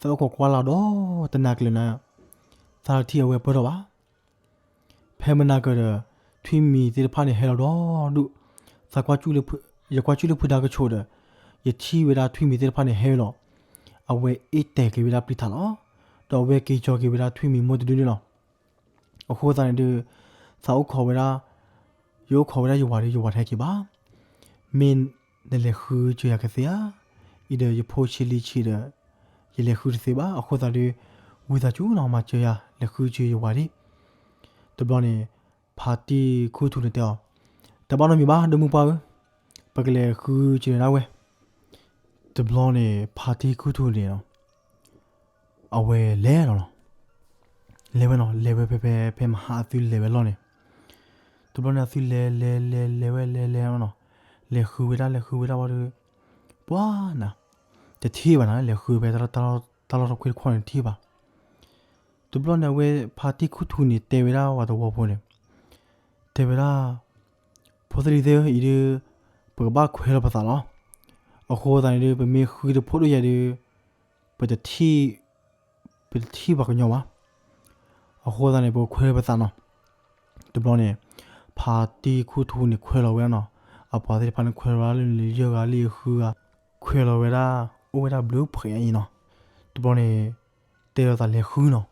သးအိၣ်ခိးကွၢ်လၢ်ဒီးတနၤကျၢၤနၤ, သးတထံၣ်အဝဲပၢၢ်ထီၣ်ဘၣ်. ဖဲမနၤကလံၤဒီး ထွံၣ်မံၤသ့ၣ်တဖၣ်န့ၣ်ဟဲလီၤဒီဒူၣ်, သးကွၢ်, ယကွၢ်ကၠူၣ်လၢဖုဒါကဆိးဒီး ယထံၣ်ဝဲဒၣ်ထွံၣ်မံၤသ့ၣ်တဖၣ်န့ၣ်ဟဲလီၤ, အဝဲအ့ၣ်တဲာ်က့ၤဝဲဒၣ်ပျံၤထးလီၤ. ဒီးအဝဲက့ၤကၠီၤက့ၤဝဲဒၣ်ထွံၣ်မံၤမိၢ်တဒုန့ၣ်လီၤ. အဃိသတးန့ၣ်ဒုး သးအိၣ်ခိးဝဲဒၣ်, ယအိၣ်ခိးဝဲဒၣ်ယဝၤဒီး ယဝၤတဟဲက့ၤဘၣ်. မ့ၢ်နလဲၤဃုစၢၤယၤကသ့ဧါ, အံၤဒီးယဖိဆံးလံဆံးဒီး ယလဲၤဃုတသ့ဘၣ်. အဃိသတးဒုး ဝံသးစူၤနီၤ မၤစၢၤယၤ လဲၤဃုစၢၤယဝၤဒံး. တဘျီန့ၣ် ဖါတံၢ်ခူၣ်ထူန့ၣ်တဲအီၤ, တဘၣ်နီတမံၤဘၣ် ဒိၣ်မုၣ်ပှၢ်ဧၢ, ပကလဲၤဃုစၢၤနၤဒၣ်ဝဲ. တဘျီန့ၣ် ဖါတံၢ်ခူၣ်ထူန့ၣ် အဝဲလဲၤလီၤလီၤ. လဲၤဝဲနီၤ, လဲၤဝဲဖဲ ဖဲ ဖဲမဟါအသုလဲၤဝဲလီၢ်န့ၣ်, တဘျီန့ၣ် အသုလဲၤ လဲၤ လဲၤ လဲၤဝဲ လဲၤ လဲၤနီၤ, လဲၤဃုဝဲဒၣ် လဲၤဃုဝဲဒၣ်ဝံၤဒီး ပှၤနၤ, တထံၣ်ဘၣ်နၤ, လဲၤဃုဖဲ တၢ်လီၢ်တခွ့တခီန့ၣ် တထံၣ်ဘၣ်. တဘျီန့ၣ် အဝဲ ဖါတံၢ်ခူၣ်ထူန့ၣ် တဲဝဲဒၣ်ပှၤသဝီဖိန့ၣ်, တဲဝဲဒၣ်, ဖိသ့ၣ်လံၤသ့ၣ်ဧၢ, အံၤဒုး ပကဘၣ်ခွဲးလီၤပသးလီၤ. အဃိသတးန့ၣ်ဒုး ပမ့ၢ်ဃုတဖိးဒိၣ်ယဲၢ်ဒုး ပတထံၣ်, ပတထံၣ်ပှၤကညီဘၣ်. အဃိသတးန့ၣ် ပကခွဲးလီၤပသးနီၤ. တဘျီန့ၣ် ဖါတံၢ်ခူၣ်ထူန့ၣ် ခွဲးလီၤဝဲဒၣ်နီၤ, အပှၤသ့ၣ်တဖၣ်န့ၣ် ခွဲးလီၤဝဲဒၣ်လၢယဲၢ်ဂၤလၢယဃုဂၤ, ခွဲးလီၤဝဲဒၣ် အိၣ်ဝဲဒၣ်ဘျုးဖှဲးအံၤနီၤ. တဘျီန့ၣ် တဲလီၤသးလဲၤဃုနီၤ,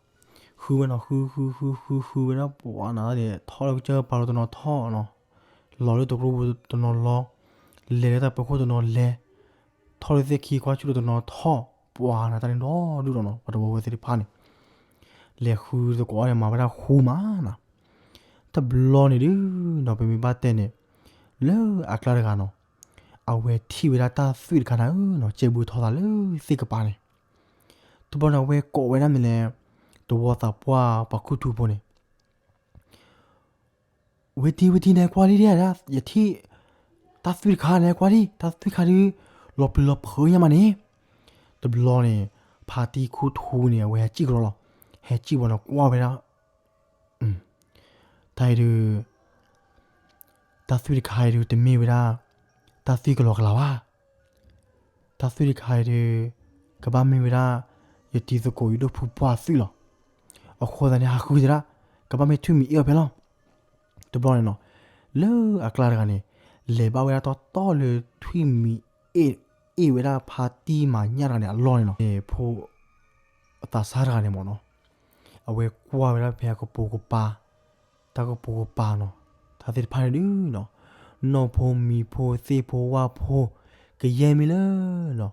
ဃုဝဲနီၤ, ဃု ဃု ဃု ဃု ဃုဝဲဒၣ် ပှၤနၤန့ၣ် ထီၣ်လၢကစၢၢ်ပၤလီၤတနီၤထီၣ်နီၤ, လီၤလၢတကျိပူၤတနီၤလီၤ, လဲၤလၢတၢ်ပၢၤခိၣ်တနီၤလဲၤ, ထီၣ်လၢသ့ၣ်ခံကွၢ်ဆူၣ်လၢတနီၤထီၣ်, ပှၤနၤတၢ်န့ၣ်ဒီဒူၣ်ဒီးနီၤ, ပှၤသဝီဖိသ့ၣ်တဖၣ်န့ၣ် လဲၤဃုသကိးအီၤန့ၣ် မၤဝဲဒၣ်ဃူမးနီၤ. တဘျီန့ၣ်ဒုးနီၤ ပမ့ၢ်ဘၣ်တဲန့ၣ် လၢအကျါတဂၤနီၤ, အဝဲထံၣ်ဝဲဒၣ်တၢ်သွံၣ်တခါနၤဧၢနီၤ, ကဲဘုထီသးလၢသ့ၣ်ကပၤန့ၣ်. တဘျီန့ၣ် အဝဲကိးဝဲဒၣ်မ့ၢ်လဲၣ် သဝီသးပှၢ်ပှၤခူၣ်ထူဖိန့ၣ် ဝ့ထံ ဝ့ထံ နကွၢ်လံဒၣ်, ယထံၣ်တၢ်သွံၣ်တခါ နကွၢ်လံ, တၢ်သွံၣ်တခါဒုး လီၤပျံၤလီၤဖုးညါမးန့ၣ်. တဘျီန့ၣ် ဖါတံၢ်ခူၣ်ထူန့ၣ် အဝဲဟဲစံၣ်ကရီလီၤ, ဟဲစံၣ်ဝဲနီၤ ကွၢ်ဝဲဒၣ် တၢ်အံၤဒုး တၢ်သွံၣ်တခါအံၤဒုး တမ့ၢ်ဝဲဒၣ် တၢ်သွံၣ်ကလီကလီဘၣ်. တၢ်သွံၣ်တခါအံၤဒုး ကဘၣ်မ့ၢ်ဝဲဒၣ် ယတံၤသကိးအံၤဒိၣ်ဖုပှၢ်သွံၣ်လီၤ. အဃိသတးန့ၣ် ဟးဃုသဒၣ်, ကဘၣ်မ့ၢ်ထွံၣ်မံၤအ့ၣ်အီၤဖဲလီၤ. တဘျီန့ၣ်နီၤ လၢအကျါတဂၤန့ၣ် လဲၤဘၣ်ဝဲဒၣ်တီတီလၢထွံၣ်မံၤအ့ၣ်ဝဲဒၣ်ဖါတံၢ်မၤညၣ်တဂၤန့ၣ်အလီၢ်န့ၣ်နီၤ, ဖိ အသးစၢ်တဂၤန့ၣ်မ့ၢ်နီၤ, အဝဲကွၢ်ဝဲဒၣ်ဖဲအကပိာ်ကပၤ, တၢ်ကပိာ်ကပၤနီၤ, တၢ်သ့ၣ်တဖၣ်န့ၣ်ဒုးနီၤ, နီၢ်ဖိမံၤဖိသ့ၣ်ဖိဝၣ်ဖိ ကယဲၢ်မ့ၢ်လၢနီၤ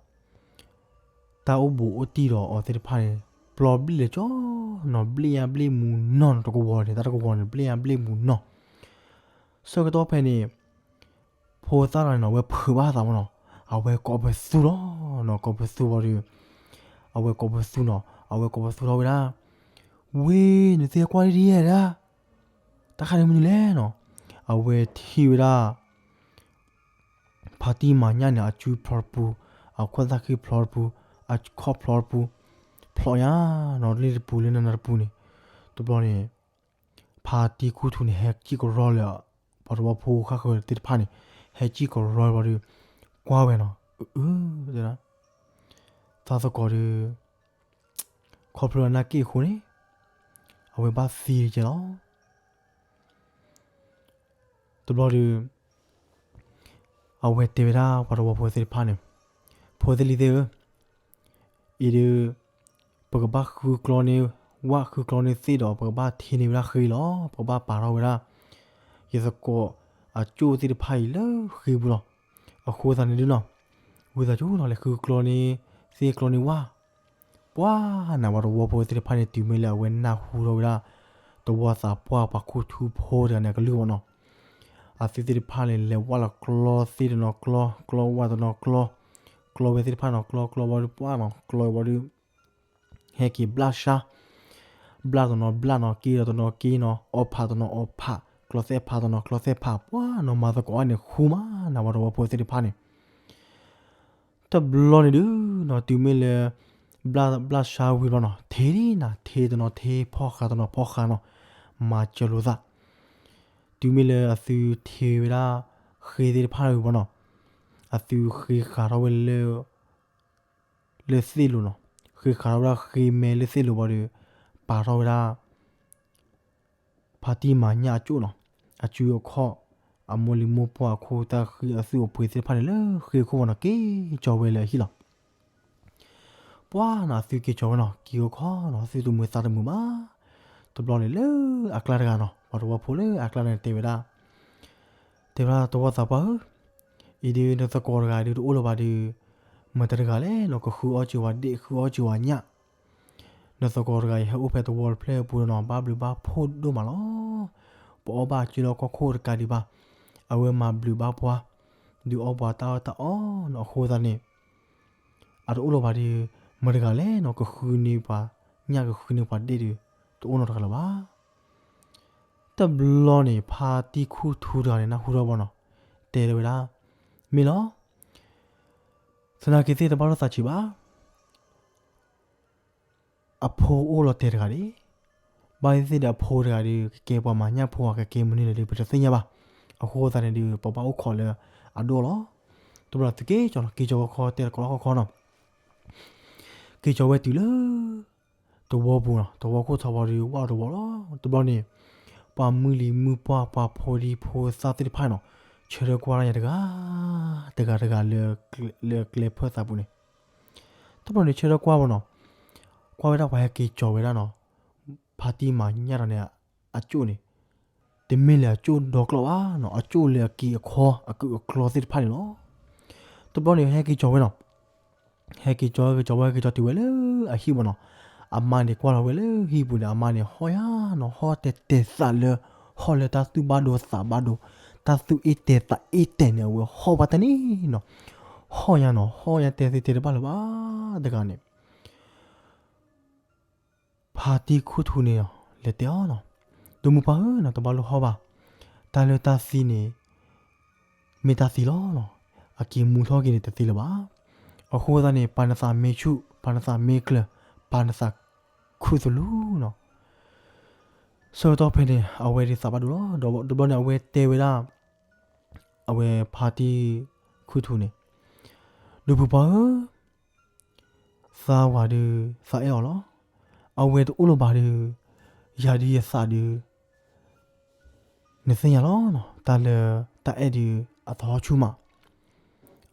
တၢ်အိၣ်ဘူးအိၣ်တံၢ်ဒီးအီၤသ့ၣ်တဖၣ်န့ၣ် ပျီဘျ့ၣ်လၢာ်ကၠီနီၤ, ဘျ့ၣ်ယါဘျ့ၣ်မူနီၤနီၤ, တကဝီၤန့ၣ် တၢ်တကဝီၤန့ၣ် ဘျ့ၣ်ယါဘျ့ၣ်မူနီၤ. ဆၢကတီၢ်ဖဲန့ၣ် ဖိသၣ်တဂၤန့ၣ်နီၤ အဝဲဖုးဘၣ်သးမ့ၢ်နီၤ, အဝဲကိးပသူလီၤနီၤ, ကိးပသူဝံၤဒီး အဝဲကိးပသူနီၤ, အဝဲကိးပသူထီၣ်ဝဲဒၣ်, ဝ့ၢ် နသ့ကွၢ်လံဒ်ယဲဒၣ်, တၢ်ခါန့ၣ်မနုၤလဲၣ်နီၤ, အဝဲထံၣ်ဝဲဒၣ် ဖါတံၢ်မၤညၣ်န့ၣ် အစုဖျီတပူၤ, အခွၢ်သၣ်ခံဖျီတပူၤ, အခီၣ်ဖျီတပူၤ, ဖျီညါနီၤ, လ့ၣ်တပူၤလၢနနၤတပူၤန့ၣ်, တဘျီန့ၣ် ဖါတံၢ်ခူၣ်ထူန့ၣ် ဟဲစံၣ်ကရီလၢ ပှၤသဝီဖိဃၣ်ဃၢၤသ့ၣ်တဖၣ်န့ၣ် ဟဲစံၣ်ကရီဝံၤဒီး ကွၢ်ဝဲနီၤ, အၢ တဲဒၣ်, သးသကိးဒီး ခီဖျိလၢနၢ်က့ၣ်အဃိန့ၣ် အဝဲဘၣ်သံတကဲလီၤ. တဘျီဒီး အဝဲတဲဝဲဒၣ်ပှၤသဝီဖိသ့ၣ်တဖၣ်န့ၣ်, ဖိသ့ၣ်လံၤသ့ၣ်ဧၢ, အံၤဒီး ပကဘၣ်ဃုကျီန့ၢ်ဝၣ် ဃုကျီန့ၢ်သ့ၣ်ဒီး ပကဘၣ်ထံန့ၢ်ဝဲဒၣ်ဃ့လီၤ. ပကဘၣ်ပာ်ထီၣ်ဝဲဒၣ် ယသကိးအကၠိၣ်သ့ၣ်တဖၣ်အံၤလၢဃ့ပူၤလီၤ. အဃိသတးန့ၣ်ဒုးနီၤ, ဝံသးစူၤနီၤ လဲၤဃုကျီန့ၢ်သ့ၣ် ကျီန့ၢ်ဝၣ်. ပှၤနၤ ပှၤသဝီဖိသ့ၣ်တဖၣ်န့ၣ် တုၤမ့ၢ်လၢအဝဲနၢ်ဟူထီၣ်ဝဲဒၣ် သဝီသးပှၢ်ပှၤခူၣ်ထူဖိတဂၤန့ၣ် အကလုၢ်မ့ၢ်နီၤ, အသုသ့ၣ်တဖၣ်န့ၣ် လဲၤဝၣ်လီၤကျီသ့ၣ်တနီၤကျီ, ကျီဝၣ်တနီၤကျီ, ကျီဝဲသ့ၣ်တဖၣ်နီၤ ကျီ ကျီဝံၤဒီးပှၤနီၤ ကျီဝံၤဒီး ဟဲက့ၤဘျၣ်ဆါ, ဘျၣ်တနီၤဘျၣ်နီၤ က့ၤဒီးတနီၤက့ၤနီၤ အီၣ်ဖးတနီၤအီၣ်ဖး ကျီသဲဖးတနီၤကျီသဲဖး ပှၤနီၤ မၤသကိးအီၤန့ၣ်ဃူမးနၤ ပှၤသဝီဖိသ့ၣ်တဖၣ်န့ၣ် တဘျီန့ၣ်ဒုးနီၤ တုၤမ့ၢ်လၢ ဘျၣ် ဘျၣ်ဆါဝံၤဘျီနီၤ ထ့နၤထ့တနီၤထ့ ဖီၣ်ဃာ်တနီၤဖီၣ်ဃာ်နီၤ မၤစၢၤလိာ်သး တုၤမ့ၢ်လၢအသုထ့ဝဲဒၣ် ဃ့သ့ၣ်တဖၣ်ဝံၤဘၣ်နီၤ, အသုဃ့ဃာ်ထီၣ်ဝဲလၢ လၢသ့ၣ်လိၤနီၤ, ဃ့ဃာ်ထီၣ်ဝဲဒၣ်ဃ့မဲလၢသ့ၣ်လိၤဘၣ်ဒီး ပာ်ထီၣ်ဝဲဒၣ် ဖါတံၢ်မၤညၣ်အကၠိၣ်နီၤ, အစုအခီၣ်, အမိၢ်လံၤမိၢ်ပှၢ်အခိၣ် တၢ်ဃံအသုအိၣ်ပှ့ၤသ့ၣ်တဖၣ်န့ၣ် လၢဃ့အခိၣ်ဘၣ်နီၤ က့ၤကၠီၤဝဲလၢအဟံၣ်လီၤ. ပှၤနီၤ အသုက့ၤကၠီၤဝဲနီၤ က့ၤအိၣ်ခီနီၤ အသုတမုာ်သးတမုာ်ဘၣ်. တဘျီန့ၣ်လၢအကျါတဂၤနီၤ ပှၤသဝီဖိလၢအကျါန့ၣ်တဲဝဲဒၣ်, တဲဝဲဒၣ်သဝီသးပှၢ်ဧၢ, အံၤဒုးနသကိးတဂၤဒုးတအိၣ်လၢၤဘၣ်ဒီး မတၤတဂၤလဲၣ်နီၤ ကဃုအီၣ်စၢၤဝဲဒ့ၣ် ဃုအီၣ်စၢၤဝဲညၣ်, နသကိးတဂၤအံၤဟဲအိၣ်ဖဲသဝီတဖျၢၣ်အပူၤနီၤ ဘၣ်ဘျုးဘၣ်ဖှိၣ်ဒိၣ်မးလီၤ. ပအီၣ်ဘၣ်အကၢလၢကီၢ်ခိၣ်တကးဒံးဘၣ်, အဝဲမၤဘျုးဘၣ်ပှၤ, ဒုးအီၣ်ပှၤတၢ်အီၣ်တၢ်အီနီၤ အဃိသတးန့ၣ် အတအိၣ်လၢၤဘၣ်ဒီး မတၤတဂၤလဲၣ်နီၤ ကဃုန့ၢ်ပှၤညၣ် ကဃုန့ၢ်ပှၤဒ့ၣ်ဒီး တအိၣ်နီတဂၤလၢၤဘၣ်. တဘျီန့ၣ် ဖါတံၢ်ခူၣ်ထူတဂၤန့ၣ် နၢ်ဟူထီၣ်ဘၣ်နီၤ တဲဝဲဒၣ်, မ့ၢ်လီၤ, သနာ်က့သ့ၣ်တဘၣ်လိာ်သးဆံးဘၣ် အဖိအိၣ်လီၤတဲာ်တဂၤဒၣ်, ဘၣ်သ့ၣ်သ့ၣ်ဒီးအဖိတဂၤဒီး ကကဲပှၤမၤညၣ်ဖိဧါ ကကဲမနုၤလဲၣ်ဒီး ပတသ့ၣ်ညါဘၣ်. အဃိသတးန့ၣ်ဒီး ပဘၣ်အိၣ်ခိးလၢအဒိၣ်လီၤ. တဘျီသုက့ၤကၠီၤလီၤ က့ၤကၠီၤခီခီ တဲတကိးလီၢ်ခီခီနီၤ, က့ၤကၠီၤဝဲတုၤလၢ သဝီပူၤနီၤ, သဝီခိၣ်ထီဘီဒီး ဝၣ်တဝီလီၤ. တဘျီန့ၣ် ပှၤမုၢ်လံၤမုၢ်ပှၢ် ပှၤဖိဒံဖိသၣ်သ့ၣ်တဖၣ်နီၤ ဆၢထၢၣ်ကွၢ်တၢ်ညါတဂၤ တဂၤတဂၤ လၢကျဲဖၢၣ်သးပူၤန့ၣ်, တဘျီန့ၣ်ဆၢထၢၣ်ကွၢ်ဝဲနီၤ, ကွၢ်ဝဲဒၣ်ပှၤဟဲက့ၤကၠီၤဝဲဒၣ်နီၤ, ဖါတံၢ်မၤညၣ်ဒီးန့ၣ် အကၠိၣ်န့ၣ် တမ့ၢ်လၢအကၠိၣ်ဒီကျီၢ်ဘၣ်နီၤ, အကၠိၣ်လၢအက့အခီ အကုၢ်အကျီသ့ၣ်တဖၣ်န့ၣ်လီၤ. တဘျီန့ၣ်ဟဲက့ၤကၠီၤဝဲနီၤ, ဟဲက့ၤကၠီၤ က့ၤကၠီၤဝဲ က့ၤကၠီၤတုၤဝဲလၢအဟံၣ်ဘၣ်နီၤ, အမါန့ၣ်ကွၢ်လီၤဝဲလၢဟံၣ်ပူၤန့ၣ် အမါန့ၣ် ဟီၣ်ယါနီၤ ဟီၣ်တဲာ်တဲာ်သးလၢ ဟီၣ်လၢတၢ်သူၣ်ဘၣ်ဒိသးဘၣ်ဒိ, တၢ်သူၣ်အ့ၣ်တဲာ်သးအ့ၣ်တဲာ်န့ၣ် အဝဲဟီၣ်ဘၣ်တၢ်န့ၣ်နီၤ, ဟီၣ်ယါနီၤ ဟီၣ်ယါတဲသ့တဲတဘၣ်လၢၤဘၣ်တဂၤန့ၣ် ဖါတံၢ်ခူၣ်ထူန့ၣ် လဲၤတဲအီၤနီၤ, ဒိၣ်မုၢ်ပှၢ်ဧၢနီၤ တဘၣ်လိၣ်ဟီၣ်ဘၣ်, တၢ်လၢတၢ်သံန့ၣ် မ့ၢ်တၢ်သံလီၤနီၤ, အက့ၤမူထီၣ်က့ၤန့ၣ်တသ့လၢၤဘၣ်. အဃိသတးန့ၣ် ပာ်နသးမ့ၢ်ဆူၣ် ပာ်နသးမ့ၢ်ကျၢၤ ပာ်နသးခူသူၣ်လူၤနီၤ. ဆၢကတီၢ်ဖဲန့ၣ် အဝဲဒုးသးဘၣ်ဒိလီၤ. ဒီးတဘျီန့ၣ် အဝဲတဲဝဲဒၣ် အဝဲဖါတံၢ်ခူၣ်ထူန့ၣ်, ဒိၣ်မုၢ်ပှၢ်ဧၢ သးဝၤဒီး သးအဲၣ်အီၤလီၤ. အဝဲတအိၣ်လၢၤဘၣ်ဒီး ယၤဒုးယသးဒီး နသ့ၣ်ညါလီၤနီၤ, တၢ်လၢတၢ်အဲၣ်ဒုး အသဟီၣ်ဆူၣ်မး.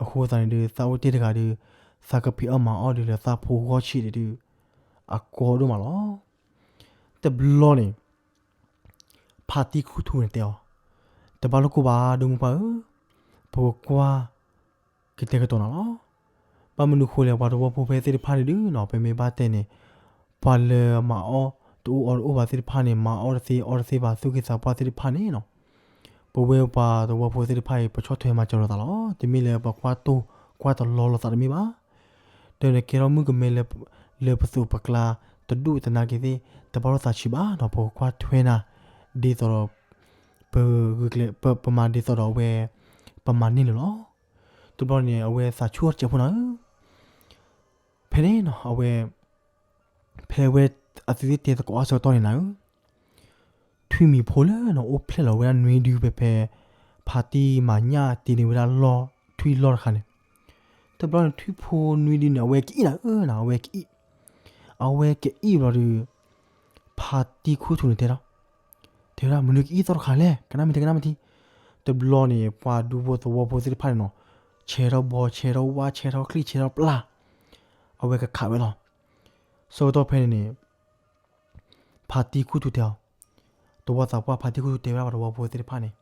အဃိသတးန့ၣ်ဒီး သးအိၣ်တ့ၢ်တဂၤဒီး သးကဖံးအီၣ်မၤအီၣ်ဒုးလၢသးဖိဂီၢ်ဆံးဒုး အကီဒိၣ်မးလီၤ. တဘျီန့ၣ် ဖါတံၢ်ခူၣ်ထူန့ၣ်တဲအီၤ, တဘၣ်လိၣ်ကိၢ်ဘၣ် ဒိၣ်မုၢ်ပှၢ်ဧၢ, ပကကွၢ် ကတဲာ်ကတီၤနၤလီၤ. ဘၣ်မနုၤဃိလဲၣ် ပှၤသဝီဖိဖဲသ့ၣ်တဖၣ်န့ၣ်ဒုးနီၤ ပမ့ၢ်ဘၣ်တဲန့ၣ် ပှၤလၢမၤအီၣ် တအိၣ်အီတအိၣ်ဘၣ်သ့ၣ်တဖၣ်န့ၣ် မၤအီၣ်တသ့အီတသ့ဘၣ် သူၣ်က့သးပှၢ်သ့ၣ်တဖၣ်န့ၣ်နီၤ, ပဝဲပှၤသဝီဖိသ့ၣ်တဖၣ်အံၤ ပဆီၣ်ထွဲမၤစၢၤလိာ်သးလီၤ. တမ့ၢ်လၢပကွၢ်တိၢ်ကွၢ်တလီလိာ်သးတမ့ၢ်ဘၣ်. ဒီးနကဲထီၣ်မုၣ်ကမဲလၢ လၢပသိးပကျါတဒူၣ်သနာ်က့သ့ၣ် တဘၣ်လိာ်သးဆံးဘၣ်နီၤ, ပကကွၢ်ထွဲနၤ ဒ်သိးဒီး ပဂုာ်ကျဲး ပ ပမၤဒ်သိးဒီးအဝဲ ပမၤန့ၢ်န့ၣ်လီၤ. တဘျီန့ၣ် အဝဲသးဆူၣ်အီၤတစဲးဖိနၤဧၢ, ဖဲန့ၣ်နီၤ အဝဲ ဖဲအဝဲအသုသ့ၣ်တဲသကိးအီၤဆၢကတီၢ်န့ၣ်နၤဧၢ, ထွံၣ်မံၤဖိလၢနအိၣ်ဖျဲၣ်လီၤဝဲဒၣ်နွံဒုဖဲဖဲ ဖါတံၢ်မၤညၣ်တ့န့ၢ်ဝဲဒၣ်လီၢ် ထွံၣ်လီၢ်တခါန့ၣ်, တဘျီန့ၣ် ထွံၣ်ဖိနွံဒုန့ၣ် အဝဲကအံၣ်နၤဧၢနီၤ, အဝဲကအံၣ် အဝဲကအံၣ်ဘျီဒီး ဖါတံၢ်ခူၣ်ထူန့ၣ်တဲလီၤ, တဲဝဲဒၣ် မနုၤကအံၣ်သီတခါလဲၣ် ကနၣ်မ့ၢ်တဲ ကနၣ်မ့ၢ်ထံ. တဘျီန့ၣ် ပှၤဒူဖိသဝီဖိသ့ၣ်တဖၣ်န့ၣ်နီၤ ဆဲးထီၣ်ဘီ ဆဲးထီၣ်ဝါ ဆဲးထီၣ်ချံ ဆဲးထီၣ်ပျၢ် အဝဲကခးဝဲလီၤ. ဆၢကတီၢ်ဖဲန့ၣ်န့ၣ် ဖါတံၢ်ခူၣ်ထူတဲအီၤ, သဝီသးပှၢ် ဖါတံၢ်ခူၣ်ထူတဲဝဲဒၣ်ပှၤသဝီဖိသ့ၣ်တဖၣ်န့ၣ်,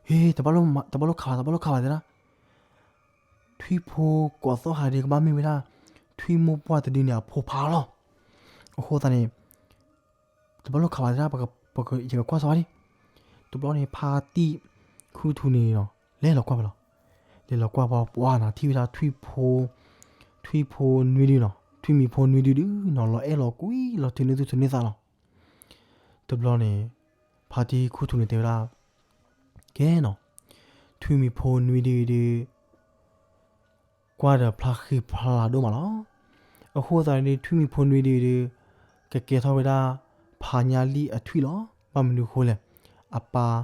ဟ့ တဘၣ်လိၣ်ခးဘၣ် တဘၣ်လိၣ်ခးဘၣ်တဲဒၣ်, ထွံၣ်ဖိကိးသီၣ်ဟးဒုးကဘၣ်မ့ၢ်ဝဲဒၣ် ထွံၣ်မိၢ်ပှၢ်တဒုန့ၣ်အဖိဖးလီၤ. အဃိသတးန့ၣ် တဘၣ်လိၣ်ခးဘၣ်တဲဒၣ် ပက ယကကွၢ်စၢၤဝဲဒၣ်. တဘျီန့ၣ် ဖါတံၢ်ခူၣ်ထူန့ၣ်နီၤ လဲၤလီၤကွၢ်ဝဲလီၤ. လဲၤလီၤကွၢ်ပှၤပှၢ်နီၤ ထံၣ်ဝဲဒၣ်ထွံၣ်ဖိ ထွံၣ်ဖိနွံဒုနီၤ ထွံၣ်မံၤဖိနွံဒုဒုနီၤ လီၤအဲၣ်လီၤကွံလီၤထုးန့ၢ်သူၣ်ထုးန့ၢ်သးလီၤ. တဘျီန့ၣ် ဖါတံၢ်ခူၣ်ထူန့ၣ်တဲဝဲဒၣ် ကဲနီၤ ထွံၣ်မံၤဖိနွံဒုဒု ကွၢ်ဒီးဖျါဃံဖျါလၤဒိၣ်မးလီၤ. အဃိသတးန့ၣ် ထွံၣ်မံၤဖိနွံဒုဒု ကကဲထီၣ်ဝဲဒၣ် ဖါညါလံၣ်အထွံၣ်လီၤ. ဘၣ်မနုၤဃိလဲၣ် အပၢ်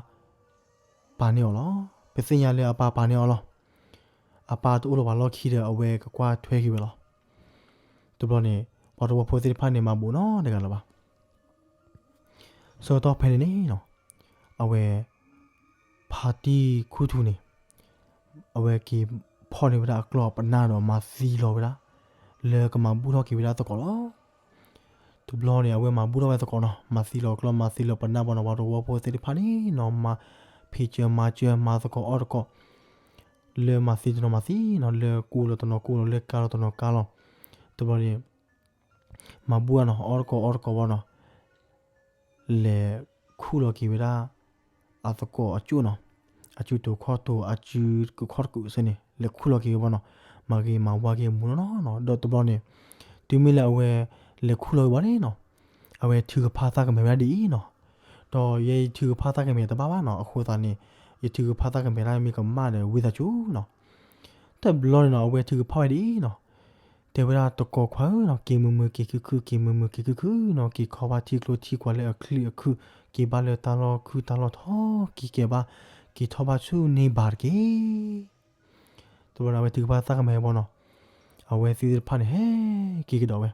ပာ်န့ၢ်အီၤလီၤ. ကသ့ၣ်ညါလၢအပၢ်ပာ်န့ၢ်အီၤလီၤ. အပၢ်တအိၣ်လၢၤဘၣ်လီၢ်ခံဒီး အဝဲကကွၢ်ထွဲက့ၤဝဲလီၤ. တဘျီန့ၣ် ပှၤသဝီဖိသ့ၣ်တဖၣ်န့ၣ် မၤဘူၣ်နီတဂၤလၢၤဘၣ်. ဆၢကတီၢ်ဖဲန့ၣ်န့ၣ်လီၤ, အဝဲ ဖါတံၢ်ခူၣ်ထူန့ၣ် အဝဲက့ၤဖီၣ်န့ၢ်ဝဲဒၣ်အကျီၢ်ပနၢ်ဒီး မၤသံလီၤဝဲဒၣ် လၢကမၤဘူၣ်ထီၣ်က့ၤဝဲဒၣ်သကိးလီၤ. တဘျီန့ၣ် အဝဲမၤဘူၣ်ထီၣ်ဝဲသကိးနီၤ, မၤသံလီၤအကျီၢ် မၤသံလီၤပနၢ်ဘၣ်နီၤ, ပှၤသဝီဖိသ့ၣ်တဖၣ်န့ၣ်နီၤ မၤဖံးစၢၤမၤစၢၤ မၤသကိးအီၣ်သကိး, လၢမၤသံတနီၤမၤသံနီၤ, လၢကူလီၤတနီၤကူလီၤ, လၢကါလီၤတနီၤကါလီၤ. တဘျီန့ၣ် မၤဘူၣ်အါနီၤ, အီၣ်သကိးအီသကိးဘၣ်နီၤ, လဲၤခူၣ်လီၤက့ၤဝဲဒၣ် အသကိးအကၠိၣ်နီၤ, အစုတိၤခီၣ်တိၤ အစုတကုာ်ခီၣ်တကုာ်စ့ၢ်န့ၣ် လဲၤခူၣ်လီၤက့ၤဝဲဘၣ်နီၤ, မၤဂ့ၤမၤဝါက့ၤမူနီၤနီၤနီၤ. ဒီးတဘျီန့ၣ် တုၤမ့ၢ်လၢအဝဲလဲၤခူၣ်လီၤဝဲဘၣ်န့ၣ်နီၤ, အဝဲထုကဖၣ်သၣ်ကမဲာ်ဝဲဒၣ်ဒ်အံၤနီၤ, ဒီးယဲယထုကဖၣ်သၣ်ကမဲာ်တဘၣ်ဘၣ်နီၤ, အဃိသတးန့ၣ် ယထုကဖၣ်သၣ်ကမဲာ်ဒၣ်မ့ၢ်ကမၣ်ဒီးဝံသးစူၤနီၤ. တဘျီန့ၣ်နီၤ အဝဲထုကဖၣ်ဝဲဒ်အံၤနီၤ, တဲဝဲဒၣ် တကိးခွါဧၢနီၤ, က့ၤမုာ်မုာ်က့ၤခုၣ်ခုၣ် က့ၤမုာ်မုာ်က့ၤခုၣ်ခုၣ်နီၤ, က့ၤခီဘၣ်ထံကျိထံကွၢ်လၢအချံအခုၣ်, က့ၤဘၣ်လၢတၢ်လီၢ်ခုၣ်တၢ်လီၢ်ထီ, က့ၤကဲဘၣ်, က့ၤထီၣ်ဘၣ်ဆူန့ၢ်ဘၣ်တက့ၢ်. တဘျီန့ၣ် အဝဲထုကဖၣ်သၣ်ကမဲာ်ဘၣ်နီၤ, အဝဲသ့ၣ်သ့ၣ်တဖၣ်န့ၣ် ဟဲက့ၤကဒီးဝဲ,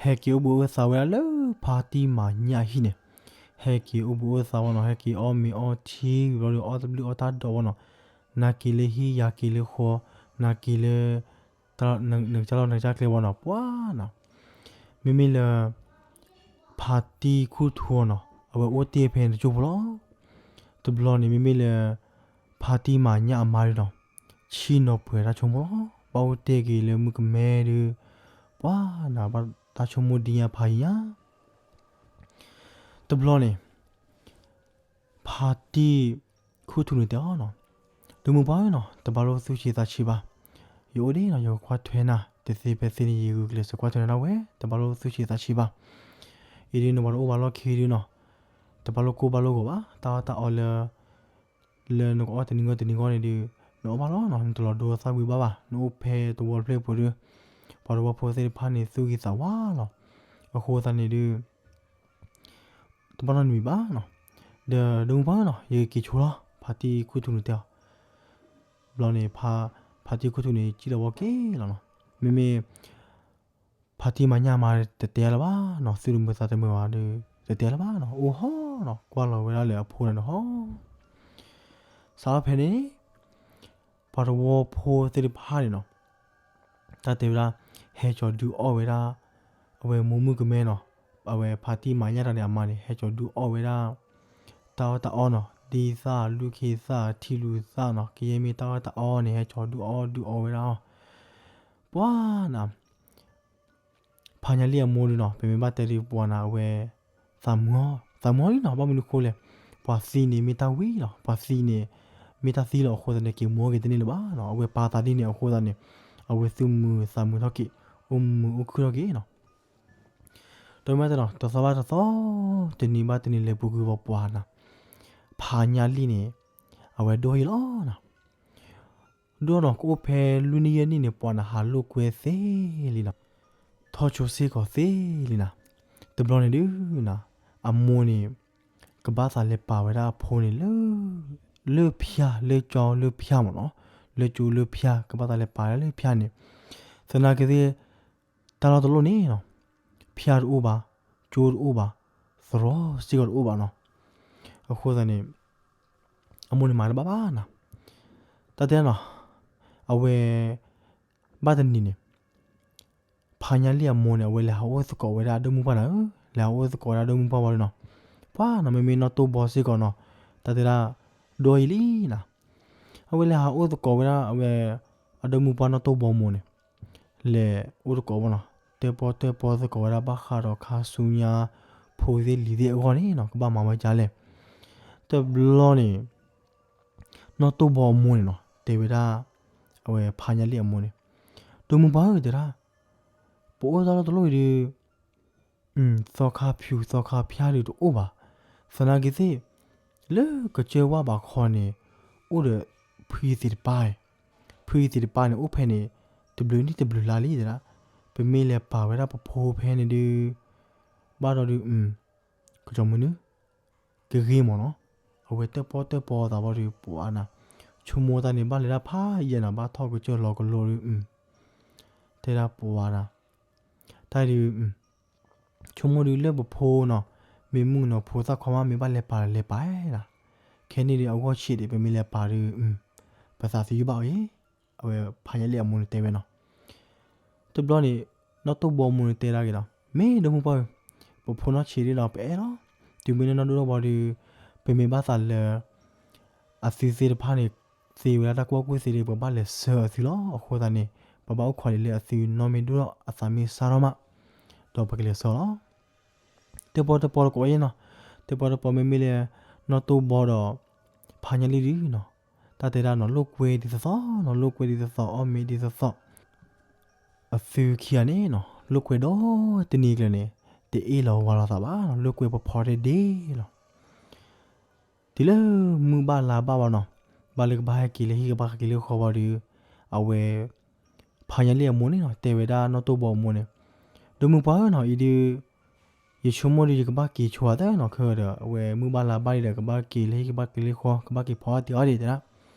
ဟဲက့ၤအိၣ်ဘှံးအိၣ်သါဝဲဒၣ်လၢဖါတံၢ်မၤညၣ်အဟံၣ်န့ၣ်, ဟဲက့ၤအိၣ်ဘှံးအိၣ်သါဘၣ်နီၤ, ဟဲက့ၤအီၣ်မ့ၤအီထံဝံၤဘျီဒီး အီၣ်တဘျုးအီၣ်တၢ်ဒီးဘၣ်နီၤ, နၤက့ၤလၢဟံၣ် ယၤက့ၤလၢဃီ, နၤက့ၤလၢ နကစၢ်လီၢ်နကစၢ်ကျဲဘၣ်နီၤ, ပှၤနီၤ, မ့မ့ၢ်လၢ ဖါတံၢ်ခူၣ်ထူနီၤ အဝဲအိၣ်တ့ၢ်ဖဲန့ၣ်တစိၢ်ဖိလီၤ. တဘျီန့ၣ် မ့မ့ၢ်လၢ ဖါတံၢ်မၤညၣ်အမါဒီးနီၤ ဆ့ၣ်နီၤပှဲၤတၢ်ဆိကမိၣ်လီၤ. ဘၣ်အိၣ်တ့ၢ်က့ၤလၢမုၣ်ကမဲဒုး ပှၤနီၤ ဘၣ်တၢ်ဆိကမိၣ်ဒ်ညါဖးယံၤညါ တဘျီန့ၣ် ဖါတံၢ်ခူၣ်ထူန့ၣ်တဲအီၤနီၤ, ဒိၣ်မုၣ်ပှၢ်ဧၢနီၤ တဘၣ်လိၣ်သူၣ်ဆံးသးဆံးဘၣ်. ယအိၣ်ဒ်နီၤ ယကကွၢ်ထွဲနၤ တသ့ဖဲသ့န့ၣ် ယဂုာ်ကျဲးစၢးကွၢ်ထွဲနၤဒၣ်ဝဲ တဘၣ်လိၣ်သူၣ်ဆံးသးဆံးဘၣ်. အံၤဒ်န့ၣ် ပှၤတအိၣ်ဘၣ်လီၢ်ခံဒုးနီၤ တဘၣ်လိၣ်ကိၢ်ဘၣ်လိၣ်ဂီၤဘၣ်. တၢ်အီၣ်တၢ်အီလၢ လၢနကအီၣ်တနံၤဂီၢ်တနံၤဂီၢ်န့ၣ်ဒုး နအီၣ်ဘၣ်လီၤနီၤ နတလီၤဒိသၣ်ဝံၤဘၣ်ဘၣ်. နအိၣ်ဖဲသဝီတဖျၢၣ်ပူၤဒီး ပှၤသဝီဖိသ့ၣ်တဖၣ်န့ၣ် သူၣ်ဂ့ၤသးဝါလီၤ. အဃိသတးန့ၣ်ဒုး တဘၣ်နီတမံၤဘၣ်နီၤ. ဒီးဒိၣ်မုၣ်ပှၢ်နီၤ ယက့ၤဆိလီၤ ဖါတံၢ်ခူၣ်ထူန့ၣ်တဲအီၤ. ဘျီန့ၣ် ဖါတံၢ်ခူၣ်ထူန့ၣ် စံၣ်လီၤဝဲက့ၤလီၤနီၤ. မ့မ့ၢ် ဖါတံၢ်မၤညၣ်မါတတဲလၢၤဘၣ်နီၤ သူၣ်တမုာ်သးတမုာ်ဘၣ်ဒီး တတဲလၢၤဘၣ်နီၤ အိၣ်ဟီနီၤ ကွၢ်လီၤဝဲဒၣ်လၢအဖိန့ၣ်ဒီးဟီ စးထီၣ်ဖဲန့ၣ် ပှၤသဝီဖိသ့ၣ်တဖၣ်န့ၣ်နီၤ တၢ်တဲဝဲဒၣ် ဟဲကၠီၤဒုးအီၣ်ဝဲဒၣ် အဝဲမိၢ်မုၣ်ကမဲနီၤ အဝဲဖါတံၢ်မၤညၣ်တၢ်န့ၣ်အမါန့ၣ် ဟဲကၠီၤဒုးအီၣ်ဝဲဒၣ် တၢ်အီၣ်တၢ်အီနီၤ ဒ်သၣ်လူၢ်ခ့သၣ် ထံလူၤသၣ်နီၤ ကယဲၢ်မ့ၢ်တၢ်အီၣ်တၢ်အီန့ၣ် ဟဲကၠီၤဒုးအီၣ်ဒုးအီဝဲဒၣ်အီၤ ပှၤနီၤ ဖါညါလံၣ်အမိၢ်ဒုးနီၤ ပမ့ၢ်ဘၣ်တဲဒုးပှၤနီၤ အဝဲ သးမုာ်အီၤ သးမုာ်အီၤလံနီၤ ဘၣ်မနုၤအဃိလဲၣ် ပှၤသံန့ၣ်မ့ၢ်တၢ်ဝံၤလီၤ ပှၤသံန့ၣ် မ့ၢ်တၢ်သံလီၤအဃိသတးန့ၣ် က့ၤမူထီၣ်က့ၤတန့ၢ်လၢၤဘၣ်နီၤ အဝဲပာ်သးဒ်န့ၣ်အဃိသတးန့ၣ် အဝဲသူၣ်မုာ်သးမုာ်ထီၣ်က့ၤ အိၣ်မုာ်အိၣ်ခုၣ်ထီၣ်က့ၤနီၤ ဒီးမ့ၢ်တဲနီၤ တသီဘၣ်တသီ တနံၤဘၣ်တနံၤလဲၤပူၤကွံာ်ပှၤပှၤနီၤ ဖါညါလံၣ်န့ၣ် အဝဲဒိၣ်ဟံၣ်လီၤနီၤ ဒိၣ်နီၤ ကအိၣ်ဖဲလွံၢ်နံၣ်ယဲၢ်နံၣ်န့ၣ် ပှၤနၤဟးလိာ်ကွဲသ့လံနီၤ, ထီၣ်ဆိစ့ၢ်ကီးသ့လံနီၤ, တဘျီန့ၣ်ဒုးနီၤ အမိၢ်န့ၣ် ကဘၣ်သးလဲၤပာ်ဝဲဒၣ်အဖိန့ၣ်လၢ လၢဖၠၣ် လၢကၠိလၢဖၠၣ်မ့ၢ်နီၤ, လၢကၠိလၢဖၠၣ် ကဘၣ်သးလဲၤပာ်ဝဲဒၣ်လၢဖၠၣ်န့ၣ်, သနာ်က့သ့ၣ် တၢ်လီၢ်တလီၢ်န့ၣ်နီၤ, ဖၠၣ်တအိၣ်ဘၣ်, ကၠိတအိၣ်ဘၣ်, သရိာ်စ့ၢ်ကီးတအိၣ်ဘၣ်နီၤ, အဃိသတးန့ၣ် အမိၢ်န့ၣ်မၤတဘၣ်ဘၣ်နီၤ, တၢ်တဲနီၤ, အဝဲ ဘၣ်တနံၤန့ၣ် ဖါညါလံၣ်အမိၢ်န့ၣ် အဝဲလဲၤဟးအိၣ်သကိးဝဲဒၣ်အဒိၣ်မုၣ်ပှၢ်နၤဧၢ, လဲၤဟးအိၣ်သကိးဝဲဒၣ်အဒိၣ်မုၣ်ပှၢ်ဝံၤဒီးနီၤ, ပှၤနီၤ မ့မ့ၢ်နီၢ်တိၢ်ဘီစ့ၢ်ကီးနီၤ, တၢ်တဲဒၣ် ဒိၣ်အံၤလံနီၤ, အဝဲလဲၤဟးအိၣ်သကိးဝဲဒၣ်အဝဲ အဒိၣ်မုၣ်ပှၢ်နီၢ်တိၢ်ဘီမိၢ်န့ၣ်, လဲၤအိၣ်သကိးဝဲနီၤ, တၢၣ်ပီၣ်တၢၣ်ပီသကိးဝဲဒၣ်ဘၣ်ဃးဒီးခါဆူညါ ဖိသ့ၣ်လံၤသ့ၣ်အဂီၢ်န့ၣ်နီၤ ကဘၣ်မၤဝဲဒ်လဲၣ်, တဘျီန့ၣ် နီၢ်တိၢ်ဘီအမိၢ်န့ၣ်နီၤ တဲဝဲဒၣ် အဝဲဖါညါလံၣ်အမိၢ်န့ၣ်, ဒိၣ်မုၣ်ပှၢ်ဧၢ တဲဒၣ်, ပအိၣ်တၢ်လီၢ်တလီၢ်အံၤဒီး သီခါဖၠူသီခါဖၠါဒုးတအိၣ်ဘၣ်, သနာ်က့သ့ၣ် လၢကစၢၢ်ဝၣ်ဘးခီန့ၣ် အိၣ်ဒီးဖုယသံးတပၢ်, ဖုယသံးတပၢ်န့ၣ် အိၣ်ဖဲန့ၣ် တဘျုးနံၣ်တဘျုးလါလံတဲဒၣ်, ပမ့ၢ်လဲၤပာ်ဝဲဒၣ်ပဖိဖဲန့ၣ်ဒုး ဘၣ်ဒီးဒုး ကစီၤမုၢ်နုာ် ကဂ့ၤမ့ၢ်နီၤ, အဝဲတၢၣ်ပီၣ်တၢၣ်ပီသးဘီဒီး ပှၤနၤ ဆိကမိၣ်တၢ်န့ၣ် ဘၣ်လဲၤဒၣ်ဖးယံာ်နီၤ ဘၣ်ထီၣ်ကစၢၢ်လီၤကလိဒီး တဲဒၣ်ပှၤဒၣ် တၢ်ဒုး ဆိကမိၣ်ဒုးလၢပဖိနီၤ မ့ၢ်မုၣ်ကနီၤဖိသၣ်ခီမး မ့ၢ်ဘၣ်လဲၤပာ်လဲၤပာ်ဒၣ် ခဲန့ၣ်ဒုးအဂီၢ်ဆံးဒံး ပမ့ၢ်လဲၤပာ်ဒုး ပသးသယုၢ်ဘၣ်အီၤအံၤ အဝဲဖါညါလံၣ်အမိၢ်န့ၣ်တဲဝဲနီၤ တဘျီန့ၣ် နီၢ်တိၢ်ဘီမိၢ်န့ၣ်တဲဒၣ်က့ၤဒီး မ့ၢ်ဒီမုၢ်ပှၢ်ဧၢ, ပဖိနီၢ်ဆံးဒ်ဒီးပအဲၣ်လီၤ. တုၤမ့ၢ်လၢနီၢ်ဒိၣ်ထီၣ်ဘီဒီး ပမ့ၢ်ဘၣ်သးလၢ အသုသ့ၣ်တဖၣ်န့ၣ် သ့ဝဲဒၣ်တၢ်ကူၣ်ဘၣ်ကူၣ်သ့ဒီး ပဘၣ်လဲၤဆှၢအသုလီၤ. အဃိသတးန့ၣ် ပဘၣ်အိၣ်ခိးဒံးလၢအသုနီၢ်မ့ၢ်ဒိၣ်ထီၣ်အသးမ့ၢ်စၢ်ထီၣ်မး ဒီးပကလဲၤဆှၢလီၤ. တပီတပီတကိးယဲၢ်နီၤ, တပီတပီမ့မ့ၢ်လၢ နီၢ်တိၢ်ဘီဒီး ဖါညါလံၣ်ဒုးနီၤ, တၢ်တဲဒၣ်နီၤ လိာ်ကွဲဒ်သိးသိးနီၤ, လိာ်ကွဲဒ်သိးသိး အီၣ်မ့ၤဒ်သိးသိး အသုခံဂၤန့ၣ်နီၤ လိာ်ကွဲဒီးတနံၤကျၢၤန့ၣ် တအ့ၣ်လိာ်ဝါလိာ်သးဘၣ်နီၤ, လိာ်ကွဲဖီဖီတဒ့လီၤ. တုၤလၢမုၢ်ဘၣ်လါဘၣ်ဘၣ်နီၤ, ဘၣ်လၢကဘၣ်ဟဲက့ၤလၢဟံၣ်ကဘၣ်ဟဲက့ၤလၢဃီဘၣ်ဒီး အဝဲ ဖါညါလံၣ်အမိၢ်န့ၣ်နီၤ တဲဝဲဒၣ်နီၢ်တိၢ်ဘီအမိၢ်န့ၣ်, ဒီမုၢ်ပှၢ်ဧၢနီၤ, အံၤဒုး ယဆိကမိၣ်ဒုး ယကဘၣ်က့ၤဆိအသးနီၤ, ခဲဒီး အဝဲမုၢ်ဘၣ်လါဘၣ်ဒံးဒီး ကဘၣ်က့ၤလၢဟံၣ်ကဘၣ်က့ၤလၢဃီ ကဘၣ်က့ၤဖီအီၣ်တ့ၢ်အီၣ်ဒံးတဲဒၣ်,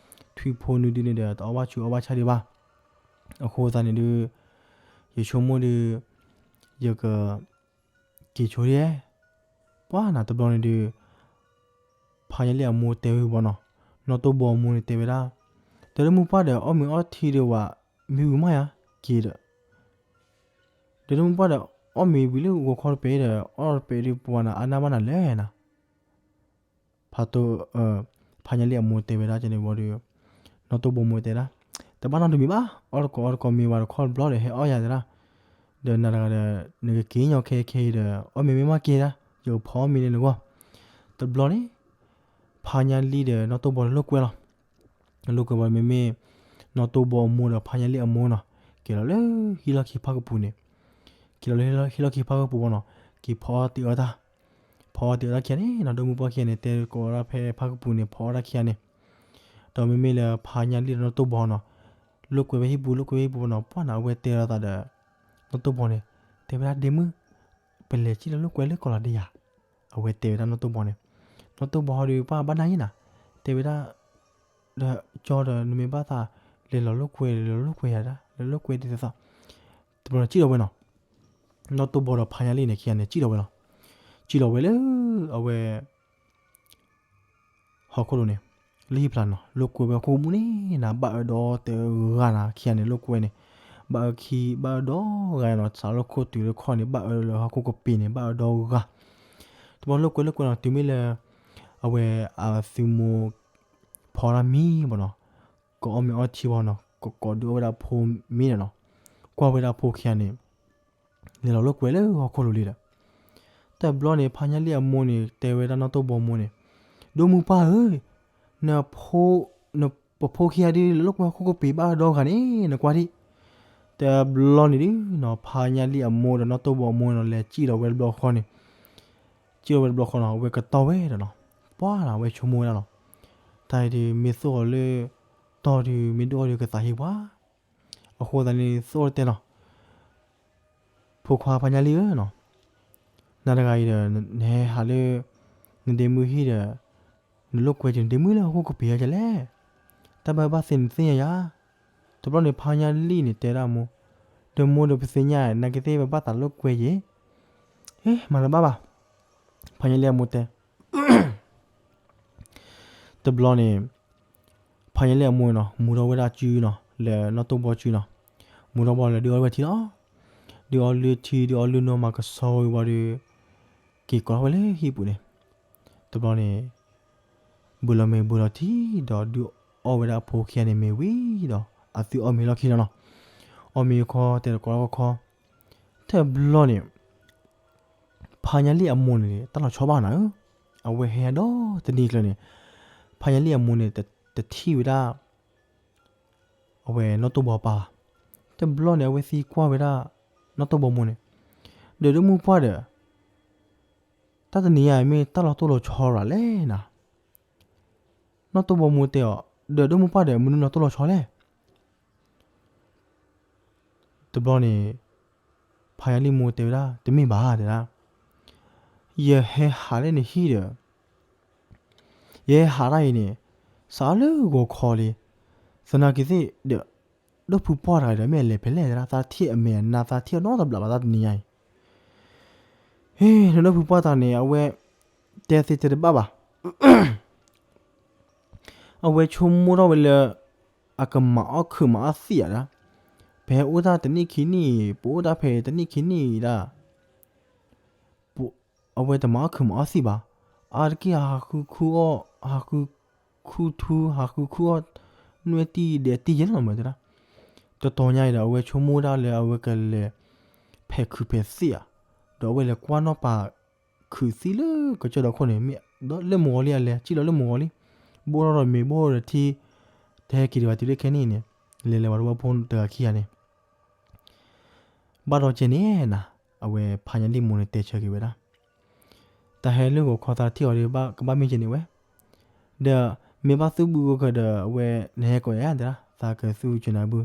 ထွံၣ်ဖိနုဒုန့ၣ်ဒီး တအီၣ်ဘၣ်ဆူးအီၣ်ဘၣ်ဆါဒံးဘၣ်. အဃိသတးန့ၣ်ဒုး ယဆိကမိၣ်ဒုး ယက က့ၤဆိဒံး, ပှၢ်နၤတဘျီန့ၣ်ဒုး ဖါညါလံၣ်အမိၢ်တဲဝဲဘၣ်နီၤ, နီၢ်တိၢ်ဘီအမိၢ်န့ၣ်တဲဝဲဒၣ်, ဒီးဒီမုၢ်ပှၢ်ဒီး အီၣ်မ့ၤအီထံဒီးဝဲ မ့ၢ်ဝံၤမးယၤ က့ၤဒီး ဒီးဒီမုၢ်ပှၢ်ဒီး အီၣ်မ့ၤဝံၤလၢဂီၤခီတပဲာ်ဒီး အီၣ်တပဲာ်ဒုး ပှၢ်နၤအါနၢ်ဘၣ်နၤလဲၣ်နၤ ဖါတိၢ်, ဖါညါလံၣ်အမိၢ်တဲဝဲဒၣ်န့ၣ်ဝံၤဒီး နီၢ်တိၢ်ဘီမိၢ်တဲဒၣ်, တဘၣ်နီတမံၤဘၣ်, အီၣ်တကိးအီတကိးမ့ၤဝဲတခီတဘျီဒီး ဟဲအီၣ်ယၤတဲဒၣ်, ဒီးနၤတဂၤဒီး နကက့ၤညီခဲခဲအံၤဒီး အီၣ်မ့ၤမ့ၢ်မးက့ၤဒၣ်, ယကဖီအီၣ်မ့ၤလၢနဂီၢ်. တဘျီန့ၣ် ဖါညါလံၣ်ဒီးနီၢ်တိၢ်ဘီန့ၣ်လိာ်ကွဲလီၤ. လိာ်ကွဲဘၣ်မ့မ့ၢ် နီၢ်တိၢ်ဘီအမိၢ်ဒီးဖါညါလံၣ်အမိၢ်နီၤ, က့ၤလီၤလၢဟံၣ်လီၢ်ခံဖၣ်ကပူၤန့ၣ်, က့ၤလီၤလၢဟံၣ်လီၢ်ခံဖၣ်ကပူၤဘၣ်နီၤ, က့ၤဖီအီၣ်တ့ၢ်အီၣ်တၢ်, ဖီအီၣ်တ့ၢ်အီၣ်တၢ်ခံဂၤန့ၣ်နီၤ, ဒီမုၢ်ပှၢ်ခံဂၤန့ၣ် တဲကိးဝဲဒၣ်ဖဲဖၣ်ကပူၤန့ၣ် ဖီအီၣ်တၢ်ခံဂၤန့ၣ်, ဒီးမ့မ့ၢ်လၢဖါညါလံၣ်ဒီးနီၢ်တိၢ်ဘီနီၤ, လိာ်ကွဲဝဲဟံၣ်ပူၤ လိာ်ကွဲဝဲဟံၣ်ပူၤဘၣ်နီၤ, ပှၢ်နၤအဝဲတဲလိာ်သးဒီး နီၢ်တိၢ်ဘီန့ၣ်, တဲဝဲဒၣ်ဒ့မုၣ်, ပလဲၤစံၣ်လီၤလိာ်ကွဲလၢကီၢ်လီၤဒ်ယၤ, အဝဲတဲဝဲဒၣ်နီၢ်တိၢ်ဘီန့ၣ်, နီၢ်တိၢ်ဘီဟီဒီး ပှၢ်ဘၣ်နၢ်ယဲၢ်နၤ, တဲဝဲဒၣ် ဒီးကၠီဒီး နမ့ၢ်ဘၣ်သးလဲၤလီၤလိာ်ကွဲ လဲၤလီၤလိာ်ကွဲယၤဒၣ် လဲၤလိာ်ကွဲဒ်သိးသိး, တဘျီန့ၣ်စံၣ်လီၤဝဲနီၤ, နီၢ်တိၢ်ဘီဒီးဖါညါလံၣ်န့ၣ်ခံဂၤန့ၣ် စံၣ်လီၤဝဲလီၤ. စံၣ်လီၤဝဲလၢ အဝဲ ဟီၣ်ခိၣ်လိၤန့ၣ်, လၢဟံၣ်ဖျါန့ၣ်နီၤ, လိာ်ကွဲဝဲဟီၣ်ခိၣ်မူန့ၣ်နၤ, ဘၣ်အၢဒီတဂၤနၤ, ခံဂၤန့ၣ်လိာ်ကွဲန့ၣ်, ဘၣ်အၢခံ ဘၣ်အၢဒီဂၤနီၤ, စးလၢခိၣ်တုၤလၢခီၣ်န့ၣ် ဘၣ်အၢလၢဟီၣ်ခိၣ်ကပ့ၤန့ၣ် ဘၣ်အၢဒီဂၤ. တဘျီလိာ်ကွဲလိာ်ကွဲနီၤ, တုၤမ့ၢ်လၢ အဝဲအသုမိၢ် ဖီတၢ်မံဘၣ်နီၤ, ကအီၣ်မ့ၤအီထံဘၣ်နီၤ, ကကိးဒုးအီၣ်ဝဲဒၣ်အဖိမ့ၢ်န့ၣ်နီၤ, ကွၢ်ဝဲဒၣ်အဖိခံဂၤန့ၣ် လဲၤလီၤလိာ်ကွဲလၢဟီၣ်ခိၣ်လိၤလံဒီး, တဘျီန့ၣ် ဖါညါလံၣ်အမိၢ်န့ၣ် တဲဝဲဒၣ်နီၢ်တိၢ်ဘီမိၢ်န့ၣ်, ဒိၣ်မုၢ်ပှၢ်ဧၢ, နဖိ, နပဖိခံဂၤဒုး လဲၤလိာ်ကွဲဟီၣ်ခိၣ်ကပ့ၤဘၣ်အၢဒီဂၤန့ၣ် နကွၢ်ဒံး. တဘျီန့ၣ်ဒုးနီၤ, ဖါညါလံၣ်အမိၢ်ဒီးနီၢ်တိၢ်ဘီမိၢ်နီၤ လဲၤစံၣ်လီၤဝဲတဘျီဃီန့ၣ်, စံၣ်လီၤဝဲတဘျီဃီနီၤ, အဝဲကတီၢ်ဝဲဒီးနီၤ, ပှၢ်နၤ အဝဲဆိကမိၣ်ဝဲဒၣ်လီၤ. တၢ်အံၤဒုးမ့ၢ်သိၣ်အီၤလၢ တီၢ်ဒုးမ့ၢ်ဒိၣ်အီၤဒုးကသးဟ့ပှၤ အဃိသတးန့ၣ် သိၣ်အီၤတဲနီၤ, ဖိခွါဖါညါလံၣ်ဧၢနီၤ, နၤတဂၤအံၤဒီး နဟဲဟးလၢ နဒ့မုၣ်ဟံၣ်ဒီး နလိာ်ကွဲက့ၤနဒ့မုၣ်လၢဟီၣ်ခိၣ်ကပ့ၤယါလဲၣ်, တၢ်ဘၣ်ဘၣ်သ့ၣ်နသ့ၣ်ညါယၤ. တဘျီန့ၣ် ဖါညါလံၣ်န့ၣ်တဲဒၣ်မိၢ်, ဒီးမိၢ်ဒီးပသ့ၣ်ညါ နာ်က့သ့ၣ်ပဘၣ်သးလိာ်ကွဲယဲၢ်, ဟ့ မၤတဘၣ်ဘၣ်, ဖါညါလံၣ်အမိၢ်တဲ တဘျီန့ၣ် ဖါညါလံၣ်အမိၢ်နီၤ မူထီၣ်ဝဲဒၣ်စုနီၤ လၢနီၢ်တိၢ်ဘီစုနီၤ, မူထီၣ်ဘီလၢဒုးအီၣ်ဝဲထံလီၤ. ဒုးအီၣ်လုၢ်ထံ ဒုးအီၣ်လုၢ်နီၢ်မၤကဆှီဝံၤဘၣ်ဒီး က့ၤကိးထီၣ်ဝဲလၢဟံၣ်ပူၤန့ၣ်, တဘျီန့ၣ် ဘုးလီၤမ့ၤဘုးလီၤထံဒီး ဒုးအီၣ်ဝဲဒၣ်အဖိခံဂၤန့ၣ်မ့ၤဝံၤဒီး အသုအီၣ်မ့ၤလီၢ်ခံလီၤနီၤ. အီၣ်မ့ၤခီ တဲတကိးတၢ်ခီခီ, တဘျီန့ၣ် ဖါညါလံၣ်အမိၢ်န့ၣ် တၢ်လီၤဆီဘၣ်နၤဧၢ, အဝဲဟဲဒီးတနံၤကျၢၤန့ၣ် ဖါညါလံၣ်အမိၢ်န့ၣ် တထံၣ်ဝဲဒၣ် အဝဲနီၢ်တိၢ်ဘီပၢ်ဘၣ်. တဘျီန့ၣ် အဝဲသံကွၢ်ဝဲဒၣ် နီၢ်တိၢ်ဘီမိၢ်န့ၣ်, ဒီးဒိၣ်မုၢ်ပှၢ်ဒီး တၢ်တနံၤညါအံၤမ့ၢ်တၢ်လီၤတိၢ်လီၤဆီရၤလဲၣ်နၤ. နီၢ်တိၢ်ဘီမိၢ်တဲအီၤ, ဒီးဒိၣ်မုၢ်ပှၢ်ဒီး မနုၤလီၤတိၢ်လီၤဆီလဲၣ်. တဘျီန့ၣ် ဖါညါလံၣ်မိၢ်တဲဝဲဒၣ် တမ့ၢ်ဘၣ်တဲဒၣ်, ယဟဲဟးလၢနဟံၣ်ဒီး ယဟဲဟးတၢ်အံၤန့ၣ် စးလၢဂီၤခီလံ, သနာ်က့သ့ၣ်ဒီး ဒိၣ်ဖုပှၢ်တဂၤဒီး မ့ၢ်အလဲၤဖဲလဲၣ်တၢ် သးထံၣ်အမဲာ်အနါ သးထံၣ်အီၤနီတဘျီဘၣ် တၢ်တနံၤညါအံၤ, ဟ့ၣ် နဒိၣ်ဖုပှၢ်တဂၤန့ၣ် အဝဲ တဲသ့တဲတဘၣ်ဘၣ် အဝဲဆိကမိၣ်ထီၣ်ဝဲလၢ အကမၤအီၣ်ခုးမၤအီၣ်သံၣ်ဧါဒၣ်, ပဟဲအိၣ်တၢ်တနံၣ်ခံနံၣ် ပအိၣ်တၢ်ဖဲတနံၣ်ခံနံၣ်ဒၣ်, အဝဲတမၤအီၣ်ခုးမၤအီၣ်သံၣ်ဘၣ်, အါတက့ၢ်ဟးဃုခူအီၣ် ဟးဃုခူထူ ဟးဃုခူအီၣ် နွဲၣ်တံၢ်ဒဲးတံၢ်ယဲၢ်လီၤမးတဒၣ်, တတီၤညါအံၤဒီး အဝဲဆိကမိၣ်ဒၣ်လၢအဝဲကလဲၤ ဖဲးခုးဖဲးသံၣ်ဧါ, ဒီးအဝဲလဲၤကွၢ်နီၣ်ပၤ ခုးသံၣ်လၢကစၢၢ်ဒီခိၣ်န့ၣ် မ့ၢ်လၢမုၢ်ဂီၤလံ အလဲၤစံၣ်လီၤလၢမုၢ်ဂီၤလံ, ဘိၣ်ထီၣ်ဒီးမ့ၤဘိၣ်ဒီးထံ, တဟဲက့ၤဒံးဘၣ်တုၤလၢခဲနံၣ်အံၤန့ၣ်, လဲၤလဲၤဝဲတဝီဖိတဂၤခံဂၤန့ၣ် ဘၣ်ဒီးကဲန့ၣ်နၤ, အဝဲဖါညါလံၣ်မိၢ်န့ၣ်တဲဆၢက့ၤဝဲဒၣ်, တၢ်ဟဲလၢဂီၤခီသးထံၣ်အီၤဒီး ကဘၣ်မ့ၢ်ကဲန့ၣ်ဝဲ, ဒီးမ့ၢ်ဘၣ်သူၣ်ဘုဂီၢ်ကဒီး အဝဲနဟဲကိးယၤတဒၣ် သးကသူၣ်ကနၢ်ဘု,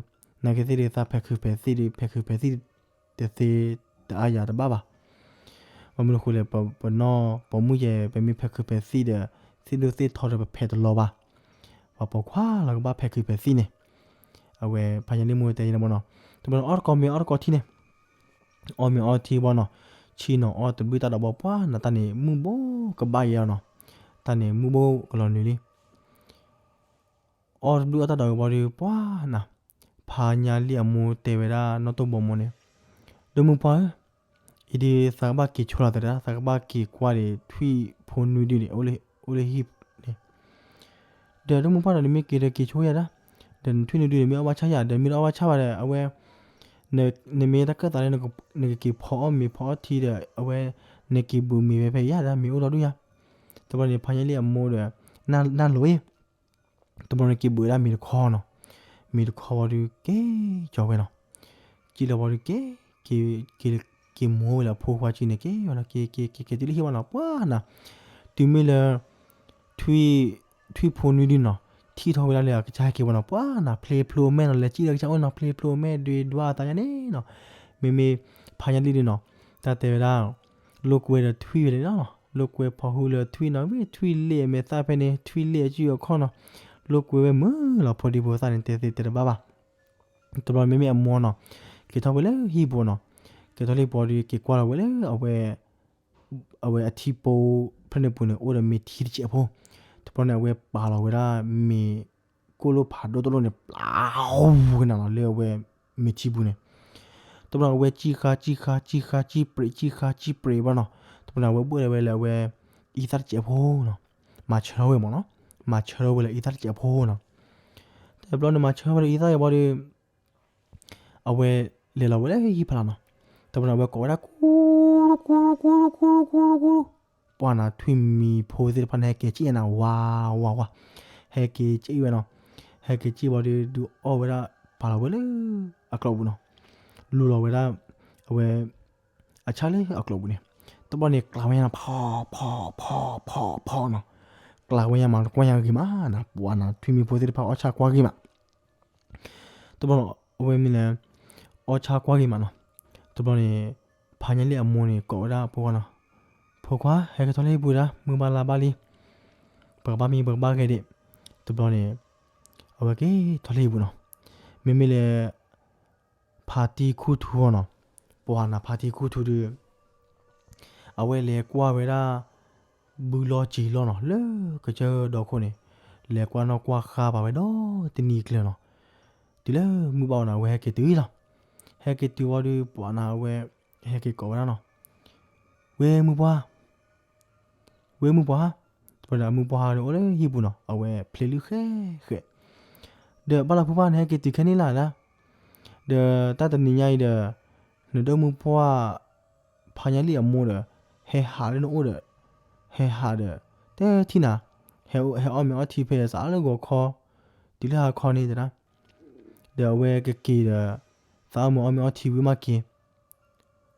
နာ်က့သ့ၣ်ဒီး သးဖဲးခုးဖဲးသံၣ်ဒီး ဖဲးခုးဖဲးသံၣ် တသ့တအါယၤတဘၣ်ဘၣ်, ဘၣ်မနုၤအဃိလဲၣ် ပနီၢ်ပိာ်မုၣ်ယဲ ပမ့ၢ်ဖဲးခုးဖဲးသံၣ်ဒီး သ့ၣ်ဒိၣ်သ့ၣ်ထီဒီးပဖဲးတလီၤဘၣ်, ပှၤပိာ်ခွါလီၤကဘၣ်ဖဲးခုးဖဲးသံၣ်န့ၣ်, အဝဲဖါညါလံၣ်မိၢ်တဲယဲန့ၣ်ဘၣ်နီၤ, တဘျီန့ၣ်အီၣ်တကီၢ်မ့ၤအီၣ်တကီၢ်ထံန့ၣ်, အီၣ်မ့ၤအီထံဘၣ်နီၤ, ဆ့ၣ်နီၤအီၣ်တဘျုးတၢ်ဒီးဘီပှၢ်နၤ တၢ်န့ၣ်မုၢ်ဘိကဘၣ်ယဲလီၤနီၤ, တၢ်န့ၣ်မုၢ်ဘိကလီၤနုာ်လံ အီၣ်တဘျုးအီၣ်တၢ်ဒီးဝံၤဘီဒီး ပှၢ်နၤ, ဖါညါလံၣ်အမိၢ်တဲဝဲဒၣ်နီၢ်တိၢ်ဘီမိၢ်န့ၣ်, ဒီမုၢ်ပှၢ်ဧၢ, အံၤဒုးသးကဘၣ်က့ၤဆိလီၤသးတဒၣ် သးကဘၣ်က့ၤကွၢ်ဒီးထွံၣ်ဖိနွံဒုန့ၣ် အိၣ်လၢဟံၣ်န့ၣ်, ဒီးဒီမုၢ်ပှၢ်ဒီး နမ့ၢ်က့ၤဒီးက့ၤဆိယၤဒၣ်, ဒီးနထွံၣ်နွံဒုန့ၣ် မ့ၢ်အီၣ်ဘၣ်ဆၣ်ယၤ ဒီးမ့ၢ်တအီၣ်ဘၣ်ဆၣ်ဘၣ်ဒီး အဝဲ နမ့ၢ်တၢ်ကၢၣ်သးလၢ နကက့ၤဖီအီၣ်မ့ၤဖီအီၣ်ထံဒီး အဝဲ နက့ၤဘုးမ့ၤဖဲဖဲယၤဒၣ် မ့ၢ်အိၣ်ဒီဒူၣ်ယၤ, တဘျီန့ၣ် ဖါညါလံၣ်အမိၢ်ဒီး နၢ်လိၤအံၤ, တဘျီန့ၣ်က့ၤဘုးဒၣ်မ့ၤတခီနီၤ, မ့ၤတခီဝံၤဒီးက့ၤကၠီၤဝဲနီၤ, က့ၤလီၤဝံၤဒီးက့ၤ က့ၤ က့ၤမိၢ်ဝဲလၢအဖိခွါကံန့ၣ် က့ၤဝဲနီၤ က့ၤက့ၤက့ၤက့ၤတုၤလၢဟံၣ်ဝဲနီၤ ပှၢ်နၤ, တုၤမ့ၢ်လၢ ထွံၣ် ထွံၣ်ဖိနွံဒုနီၤ, ထံၣ်ထီၣ်ဝဲဒၣ်လၢအကစၢ်ဟဲက့ၤဝဲနီၤ ပှၢ်နၤ ဖျ့ဖျိမဲၢ်နီၤ လဲၤစံၣ်လၢကစၢ်အိၣ်နီၤ ဖျ့ဖျိမဲၢ်ဒွဲဒွါအသးယါန့ၣ်နီၤ, မ့မ့ၢ် ဖါညါလံၣ်ဒုနီၤ, တၢ်တဲဝဲဒၣ် လိာ်ကွဲဒီးထွံၣ်ဝဲန့ၣ်လီၤ, လိာ်ကွဲဖီဟူလၢထွံၣ်နီၤ မ့ၢ်ထွံၣ်လ့ၣ်အမဲာ်သၣ်ဖဲန့ၣ် ထွံၣ်လ့ၣ်အစုအခီၣ်နီၤ, လိာ်ကွဲဝဲမုာ်လီၤ ဖိဒံဖိသၣ်န့ၣ် တဲသ့တဲတဘၣ်ဘၣ်. တဘျီမ့မ့ၢ်အမိၢ်နီၤ, က့ၤထီၣ်ဝဲလၢဟံၣ်ပူၤနီၤ, က့ၤထီၣ်လၢဟံၣ်ပူၤဒီး က့ၤကွၢ်လီၤဝဲလၢအဝဲ အဝဲအထံဖိဖျၢၣ်န့ၣ်ပူၤန့ၣ် အိၣ်ဒီးမ့ၤထံတစဲးဖိ, တဘျီန့ၣ် အဝဲပာ်လီၤဝဲဒၣ်မ့ၤ ကိၣ်လိၣ်ဖးဒိၣ်တလိၣ်န့ၣ် ပျၢ်ဝဲနၤလီၤ လၢအဝဲမ့ၤထံပူၤန့ၣ်, တဘျီန့ၣ် အဝဲကံၣ်ဃါကံၣ်ဃါကံၣ်ဃါကံၣ်ပြံး ကံၣ်ဃါကံၣ်ပြံးဘၣ်နီၤ, တဘျီန့ၣ် အဝဲဘၣ်ဝဲလၢအဝဲ အံသၣ်တစဲးဖိနီၤ, မၤဆၢထီၣ်ဝဲမးနီၤ, မၤဆၢထီၣ်ဝဲလၢအံသၣ်တစဲးဖိနီၤ, တဘျီန့ၣ် မၤဆၢထီၣ်ဝဲလၢအံသၣ်အံၤဘၣ်ဒီး အဝဲလဲၤလီၤဝဲလၢဟံၣ်ဖးလီၤနီၤ, တဘျီန့ၣ် အဝဲကိးဝဲဒၣ် ကူ ကူ ကူ ကူ ကူ ကူ ပှၢ်နၤ ထွံၣ်မံၤဖိသ့ၣ်တဖၣ်န့ၣ် ဟဲက့ၤစံၣ်နၤ ဝါ ဝါ ဝါ, ဟဲက့ၤစံၣ်ဝဲနီၤ, ဟဲက့ၤစံၣ်ဘၣ်ဒီး ဒုးအီၣ်ဝဲဒၣ် ပာ်လီၤဝဲလၢ အကျိာ်ပူၤနီၤ, လူလီၤဝဲဒၣ် အဝဲ အဆၣ်လၢအကျိာ်ပူၤန့ၣ်, တဘျီန့ၣ် ကျးဝဲညါနီၤ ဖီ ဖီ ဖီ ဖီ ဖီနီၤ, ကျးဝဲညါမးတကွၢ်ညါဂ့ၤမးနၤ, ပှၢ်နၤ ထွံၣ်မံၤဖိသ့ၣ်တဖၣ်အီၣ်ဆၣ်ကွၢ်ဂ့ၤမး တဘျီန့ၣ် အဝဲမ့ၢ်လဲၤ အီၣ်ဆၣ်ကွၢ်ဂ့ၤမးနီၤ, တဘျီန့ၣ် ဖါညါလံၣ်အမိၢ်န့ၣ် ကိးဝဲဒၣ်ဖိခွါနီၤ, ဖိခွါ ဟဲက့ၤထီၣ်လၢဟံၣ်ပူၤဒၣ် မုၢ်ဘၣ်လါဘၣ်လံ, ပကဘၣ်မံပကဘၣ်ဂဲၤဒံး, တဘျီန့ၣ် အဝဲက့ၤထီၣ်လၢဟံၣ်ပူၤနီၤ, မ့မ့ၢ်လဲၤ ဖါတံၢ်ခူၣ်ထူအီၤနီၤ, ပှၢ်နၤ ဖါတံၢ်ခူၣ်ထူဒီး အဝဲလဲၤကွၢ်ဝဲဒၣ် ဘုလီၢ်စံာ်လီၢ်နီၤ လၢကစၢၢ်ဒီခိၣ်န့ၣ်, လဲၤကွၢ်နီၣ်ကွၢ်ဃါပာ်ဝဲဒီးတနံၤကျၢၤနီၤ, တုၤလၢမုၢ်ဘၣ်အီၤန့ၣ် အဝဲဟဲက့ၤတုၤလီၤ, ဟဲက့ၤတုၤဝံၤဒီး ပှၢ်နၤ အဝဲဟဲက့ၤကိးဝဲဒၣ်နီၤ, ဝဲမုၢ်ပှၢ် ဝဲမုၢ်ပှၢ်ဧါ, တဘျီန့ၣ် အမုၢ်ပှၢ်ဟါန့ၣ် အိၣ်လၢဟံၣ်ပူၤနီၤ အဝဲဖျ့လုၢ်ဃဲဃဲ, ဒီးဘၣ်လီၤဖုဖၣ်န့ၣ် ဟဲက့ၤတုၤခဲန့ၣ်လၢ်ဒၣ်, ဒီးတၢ်တနံၤညါအံၤဒီး နဒိၣ်မုၢ်ပှၢ် ဖါညါလံၣ်အမိၢ်ဒီး ဟဲဟးလၢနအိၣ်ဒီး ဟဲဟးဒီး တထံၣ်နၤ, ဟဲအီၣ်မ့ၤအီထံဖဲသးလၢဂီၤခီ, တုၤလၢဟါခီန့ၣ်တဒၣ်, ဒီးအဝဲကက့ၤဒီး သးအီၣ်မ့ၤအီမ့ၤအီထံဝံၤမးက့ၤ,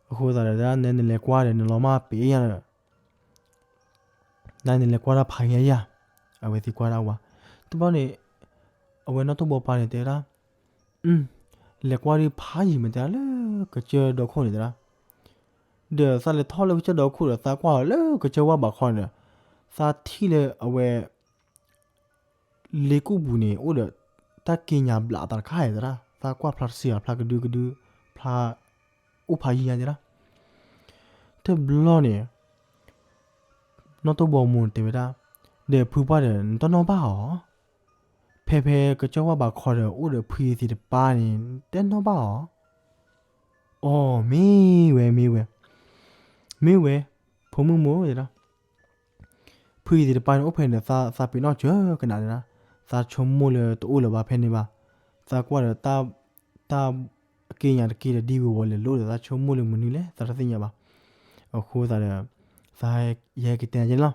အဃိသတးဒီး နလဲၤကွၢ်ဒီး နလီၤမၢ်ပ့ၤယၤဒီး နန့ၣ်လဲၤကွၢ်တၢ်ဖးယံၤယၤ, အဝဲသံကွၢ်ဒၣ်ဝဲ, တဘျီန့ၣ် အဝဲနီၢ်တိၢ်ဘီပၢ်န့ၣ်တဲဝဲဒၣ်, လဲၤကွၢ်ဒုးဖးယံၤမ့ၢ်တဲဒၣ်လၢကစၢၢ်ဒီခိၣ်န့ၣ်တဲဒၣ်, ဒီးသးလဲၤထီၣ်လၢကစၢၢ်ဒီခိၣ်ဒီး သးကွၢ်လီၤလၢကစၢၢ်ဝၢ်ဘးခီန့ၣ်ဒီး သးထံၣ်လၢအဝဲ လၢ လ့ကိၣ်ပူၤန့ၣ် အိၣ်ဒီးတၢ်က့ညါဘျးအသးတခါအံၤသရၣ်, သးကွၢ်ဖျါတစံးဘၣ်, ဖျါကဒုကဒု, ဖျါအိၣ်ဖးယံၤညါသရၣ်. တဘျီန့ၣ် နီၢ်တိၢ်ဘီအမိၢ်န့ၣ်တဲဝဲဒၣ်, ဒီးဖုပှၢ်ဒီး နတနီၣ်ဘၣ်အီၤ, ဖဲဖဲကစၢၢ်ဝၣ်ဘးခီဒီး အိၣ်ဒီးဖုသ့ၣ်တပၤန့ၣ် တနီၣ်ဘၣ်အီၤ. အိ မ့ၢ်ဝဲ မ့ၢ်ဝဲ, မ့ၢ်ဝဲ, ဖိမုၣ်မိၢ်တဲဒၣ်, ဖုသ့ၣ်တပၤန့ၣ် အိၣ်ဖဲန့ၣ် သးပ့ၤနီၣ်စၢၤကနၣ်ဒၣ်, သးဆိကမိၣ်လၢတအိၣ်လၢၤဘၣ်ဖဲန့ၣ်ဘၣ်. သးကွၢ်ဒီး တၢ်က့ညါတက့ဒီး ဒ်ဝဲဝီၤလဲၤလိၣ်ဒီး သးဆိကမိၣ်လၢမနုၤလဲၣ် သးတသ့ၣ်ညါဘၣ်. အဃိသတးဒီး သး ယဟဲက့ၤတဲနၤကဲန့ၣ်လီၤ.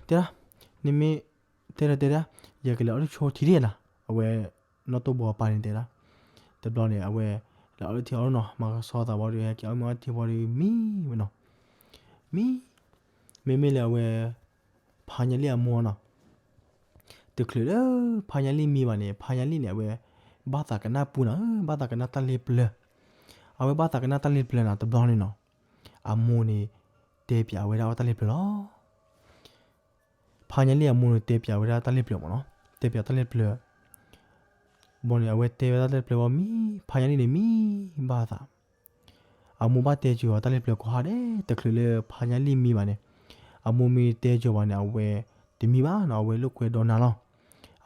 တဲဒၣ်, နမ့ၢ်တဲဒီးတဲဒၣ်, ယကလဲၤအီၣ်တၢ်ဆိထံဒၣ်နၤ, အဝဲ နီၢ်တိၢ်ဘီအပၢ်န့ၣ်တဲဒၣ်. တဘျီန့ၣ် အဝဲ လဲၤအီၣ်တၢ်ထံအီၤလီၤနီၤ, မၤကဆှီသးဘၣ်ဒီး ဟဲက့ၤအီၣ်မ့ၤအီထံဘၣ်ဒီး မံဝဲနီၤ, မံ, မ့မ့ၢ်လၢအဝဲ ဖါညါလံၣ်အမိၢ်နီၤ, တချုးလၢ ဖါညါလံၣ်မံဘၣ်န့ၣ် ဖါညါလံၣ်န့ၣ် အဝဲ ဘၣ်သးကနၣ်ပူၤနၤ, ဘၣ်သးကနၣ်တၢ်လ့ပျၢၤ, အဝဲဘၣ်သးကနၣ်တၢ်လ့ပျၢၤနၤ တဘျီန့ၣ်နီၤ, အမိၢ်န့ၣ် တဲပၠးဝဲဒၣ်အီၤတၢ်လ့ပျၢၤလီၤ. ဖါညါလံၣ်အမိၢ်န့ၣ် တဲပၠးဝဲဒၣ်တၢ်လ့ပျၢၤမ့ၢ်နီၤ, တဲပၠးတၢ်လ့ပျၢၤ ဘီန့ၣ် အဝဲတဲဝဲဒၣ်တၢ်လ့ပျၢၤဘီမံ, ဖါညါလံၣ်န့ၣ်မံဘၣ်သး, အမိၢ်ဘၣ်တဲစၢၤအီၤတၢ်လ့ပျၢၤကိးဟါဒဲး, တချုးလၢဖါညါလံၣ်မံဘၣ်န့ၣ် အမိၢ်မ့ၢ်တဲစၢၤဘၣ်န့ၣ် အဝဲတမံဘၣ်နီၤ, အဝဲလိာ်ကွဲဒီးနၤလီၤ.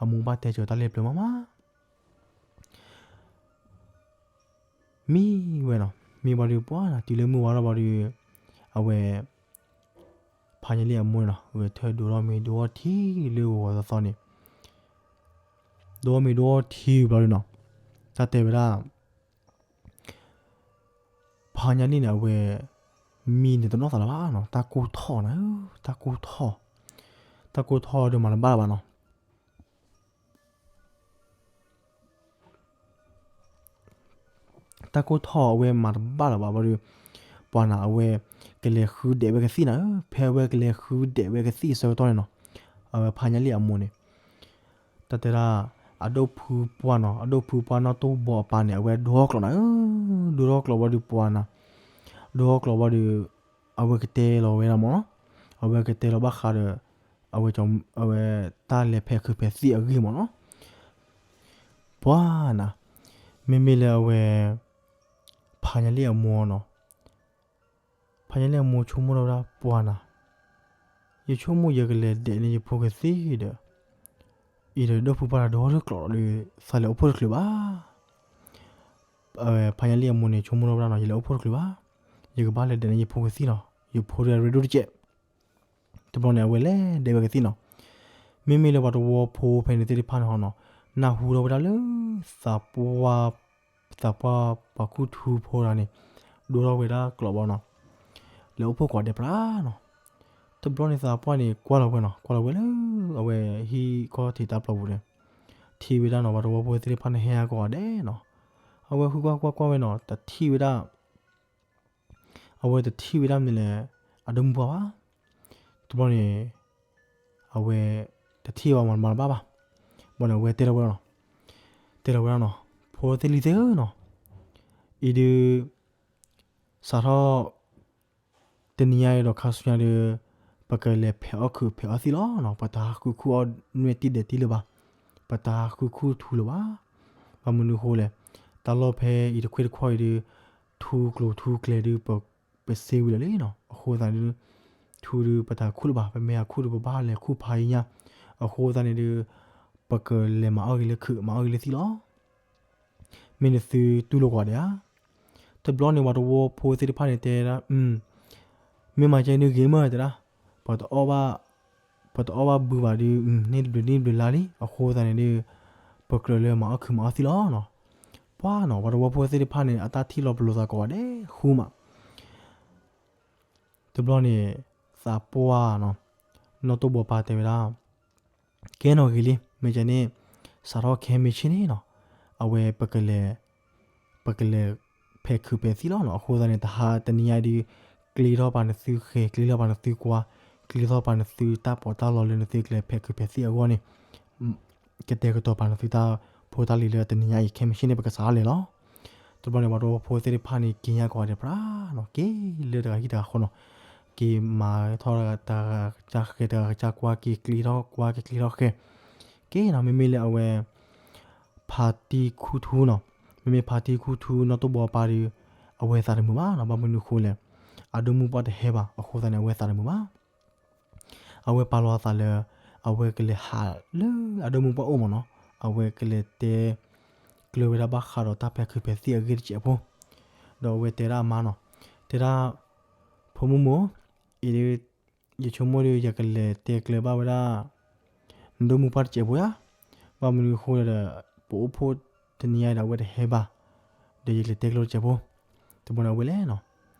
အမိၢ်ဘၣ်တဲစၢၤတၢ်လ့ပျၢၤမးမး မံဝဲနီၤ, မံဘၣ်ဒီးပှၢ်နၤ တုၤလၢမုၢ်ဝါထီၣ်ဘၣ်ဒီး အဝဲ ဖါညါလံၣ်အမိၢ်န့ၣ်နီၤ ဂဲၤထၢၣ်ဒိးထီၣ်မ့ၤဒိးထီၣ်ထံလၢဂီၤဂီၤသီသီန့ၣ်, ဒိးထီၣ်မ့ၤဒိးထီၣ်ထံဘျီဒီးနီၤ, တၢ်တဲဝဲဒၣ် ဖါညါလံၣ်န့ၣ် အဝဲ မံန့ၣ်တနီၣ်သးလၢၤဘၣ်နီၤ, တၢ်ကိၢ်ထီၣ်နၤ, တၢ်ကိၢ်ထီၣ်, တၢ်ကိၢ်ထီၣ်ဒီးမၤတဘၣ်လၢၤဘၣ်နီၤ. တၢ်ကိၢ်ထီၣ်အဝဲမၤတဘၣ်လၢၤဘၣ်ဘၣ်ဒီး ပှၤနၤအဝဲ ကလဲၤဃုဒဲးဝဲကသံၣ်နၤ, ဖဲအဝဲကလဲၤဃုဒဲးဝဲကသံၣ်အဆၢကတီၢ်န့ၣ်နီၤ, အဝဲဖါညါလံၣ်အမိၢ်န့ၣ် တၢ်တဲဒၣ် အဒိၣ်ဖုပှၢ်နီၤ, အဒိၣ်ဖုပှၢ်နီၢ်တိၢ်ဘီအပၢ်န့ၣ် အဝဲဒိထီၣ်ကျိးနၤ, ဒိထီၣ်ကျိးဘၣ်ဒီးပှၤနၤ, ဒိထီၣ်ကျိးဘၣ်ဒီး အဝဲကတဲလီၤဝဲဒၣ်မ့ၢ်နီၤ, အဝဲကတဲလီၤဘၣ်ဃးဒီး အဝဲ အဝဲတၢ်လဲၤဖဲးခုးဖဲးသံၣ်အဂ့ၢ်မ့ၢ်နီၤ, ပှၤနၤ, မ့မ့ၢ်လၢအဝဲ ဖါညါလံၣ်အမိၢ်နီၤ ဖါညါလံၣ်အမိၢ်ဆိကမိၣ်ထီၣ်ဝဲဒၣ်ပှၤနၤ, ယဆိကမိၣ်ယကလဲၤဒဲးန့ၢ်ယဖိကသံၣ်ဒီး အံၤဒီးဒိၣ်ဖုပှၢ်နၤဒိထီၣ်ကျိးဒီး သးလဲၤအိၣ်ဖှိၣ်တချုးဘၣ်. ဖါညါလံၣ်အမိၢ်န့ၣ် ဆိကမိၣ်ထီၣ်ဝဲဒၣ်နီၤ ယလဲၤအိၣ်ဖှိၣ်တချုးဘၣ်, ယကဘၣ်လဲၤဒဲးန့ၢ်ယဖိကသံၣ်နီၤ, ယဖိတဂၤရ့ဒိၣ်တကဲး. တဘျီန့ၣ် အဝဲလဲၤဒဲးဝဲကသံၣ်နီၤ, မ့မ့ၢ်လၢပှၤတဝီဖိဖဲန့ၣ်သ့ၣ်တဖၣ်န့ၣ်ဟီနီၤ, နၢ်ဟူထီၣ်ဝဲဒၣ်လၢ သးပှၢ် သးပှၢ်ပှၤခူၣ်ထူဖိတဂၤန့ၣ် ဒိထီၣ်ဝဲဒၣ်ကျိးဘၣ်နီၤ, လဲၤအိၣ်ဖှိၣ်ကိးဂၤဒဲးပြးနီၤ. တဘျီန့ၣ်သးပှၢ်န့ၣ် ကွၢ်လီၤဝဲနီၤ, ကွၢ်လီၤဝဲလၢ အဝဲဟံၣ်ခီၣ်ထံးတၢ်ပျီပူၤန့ၣ်, ထံၣ်ဝဲဒၣ်နီၤ ပှၤတဝီဖိသ့ၣ်တဖၣ်န့ၣ်ဟဲဟးကိးဂၤဒဲးနီၤ, အဝဲဃုကွၢ်ကွၢ်ကွၢ်ဝဲနီၤ တထံၣ်ဝဲဒၣ် အဝဲတထံၣ်ဝဲဒၣ်မနုၤလဲၣ် အဒိၣ်မုၢ်ပှၢ်ဘၣ်. တဘျီန့ၣ် အဝဲ တထံၣ်ဝဲမၤတဘၣ်ဘၣ်, ဘၣ်န့ၣ် အဝဲတဲထီၣ်ဝဲဒၣ်နီၤ, တဲထီၣ်ဝဲဒၣ်နီၤ, ဖိသ့ၣ်လံၤသ့ၣ်ဧၢနီၤ, အံၤဒုး စးထီၣ် တနံၤညါအံၤဒီးခါဆူညါဒီး ပကလဲၤဖဲးအီၣ်ခုးဖဲးအီၣ်သံၣ်လီၤနီၤ, ပတဟးဃုခူၣ်အီၣ်နွဲၣ်တံၢ်ဒဲးတံၢ်လၢၤဘၣ်, ပတဟးဃုခူၣ်ထူလၢၤဘၣ်. ဘၣ်မနုၤအဃိလဲၣ်, တၢ်လီၢ်ဖဲအံၤတခွ့တခွီအံၤဒီး ထူကျိၤထူကျဲၤဒီး ပစ့ဝံၤလီၤလံနီၤ, အဃိသတးန့ၣ်ဒုး ထူဒုးပတဟးခူၣ်လၢၤဘၣ်, ပမ့ၢ်ဟးခူၣ်ဒီးပဘၣ်လဲၤခူၣ်ဖးယံၤညါ, အဃိသတးန့ၣ်ဒုး ပကလဲၤမၤအီၣ်ဂ့ၤလၢခုး မၤအီၣ်ဂ့ၤလၢသံၣ်လီၤ. မ့ၢ်နသုတူၢ်လိာ်ကွၢ်ဒဲးဧါ. တဘျီန့ၣ် ပှၤတဝီဖိသ့ၣ်တဖၣ်န့ၣ်တဲဒၣ်, မ့ၢ်မၤကဲန့ၣ်ဂ့ၤမးတဲဒၣ်, ပှၤတအီၣ်ဘၣ်, ပှၤတအီၣ်ဘၣ်ဘုဘၣ်ဒီး န့ၢ်တဘျုးန့ၢ်တဘျုးလါလံ, အဃိသတးန့ၣ်ဒုး ပကြၢးလၢမၤအီၣ်ခုးမၤအီၣ်သံၣ်လီၤနီၤ. ပှၤနီၤ ပှၤတဝီဖိသ့ၣ်တဖၣ်န့ၣ် အတၢ်ထံၣ်လီၤပလိာ်သးကိးဂၤဒဲးဃူမး. တဘျီန့ၣ် သးပှၢ်နီၤ, နီၢ်တိၢ်ဘီပၢ်တဲဝဲဒၣ် ကဲနီၣ်ဂ့ၤလံ, မ့ၢ်ကဲန့ၣ် စးထီၣ်ခဲမုၢ်ဆ့ၣ်န့ၣ်နီၤ, အဝဲ ပကလဲၤ ပကလဲၤဖဲးခုးဖဲးသံၣ်လီၤနီၤ. အဃိသတးန့ၣ် တဟါတနံၤညါအံၤဒုး ကျ့ထီၣ်ပာ်နသုဃဲၤ ကျ့ထီၣ်ပာ်နသုကွၢ် ကျ့ထီၣ်ပာ်နသုတၢ်ပီးတၢ်လီလၢနသုကလဲၤဖဲးခုးဖဲးသံၣ်အဂီၢ်န့ၣ် ကတဲာ်ကတီၤပာ်နသုတၢ်ဖိတၢ်လံၤလၢတနံၤညါအံၤ ခဲမုၢ်ဆ့ၣ်န့ၣ် ပကစးထီၣ်လဲၤလီၤ. တဘျီန့ၣ် ပှၤတဝီဖိသ့ၣ်တဖၣ်န့ၣ် က့ၤညါကိးဂၤဒဲးပြးနီၤ, က့ၤလၢတဂၤဟံၣ်တဂၤဃီနီၤ, က့ၤမၤထီၣ်တဂၤကစၢ်ဃဲၤ တဂၤကစၢ်ကွၢ် က့ၤကျ့ထီၣ်ကွၢ် က့ၤကျ့ထီၣ်ဃဲၤ, ကဲနီၤ မ့မ့ၢ်လၢအဝဲ ဖါတံၢ်ခူၣ်ထူနီၤ, မ့မ့ၢ်ဖါတံၢ်ခူၣ်ထူနီၢ်တိၢ်ဘီပၢ်ဒီး အဝဲသးတမုာ်ဘၣ်နီၤ, ဘၣ်မနုၤအဃိလဲၣ်, အဒိၣ်မုၣ်ပှၢ်တဟဲဘၣ် အဃိသတးန့ၣ် အဝဲသးတမုာ်ဘၣ်. အဝဲပာ်လီၤအသးလၢ အဝဲကလဲၤဟးလၢအဒိၣ်မုၣ်ပှၢ်အိၣ်မ့ၢ်နီၤ, အဝဲကလဲၤတဲကျၢၤဝဲဒၣ်ဘၣ်ဃးဒီးတၢ်ဖဲခုးဖဲသံၣ်အဂ့ၢ်တစဲးဖိ, ဒီးအဝဲတဲဒၣ်အမါနီၤ, တဲဒၣ် ဖိမုၣ်မိၢ်, အံၤဒ် ယဆိကမိၣ်ဒီး ယကလဲၤတဲကျၢၤဘၣ်ဝဲဒၣ် နဒိၣ်မုၣ်ပှၢ်တစဲးဖိဧါ, ဘၣ်မနုၤအဃိလဲၣ်ဒီး ပအိၣ်ဖှိၣ်တနံၤညါဒီး အဝဲတဟဲဘၣ်, ဒီးယကလဲၤတဲကျၢၤတစဲးဖိ, တဘျီန့ၣ် အဝဲလဲၤနီၤ,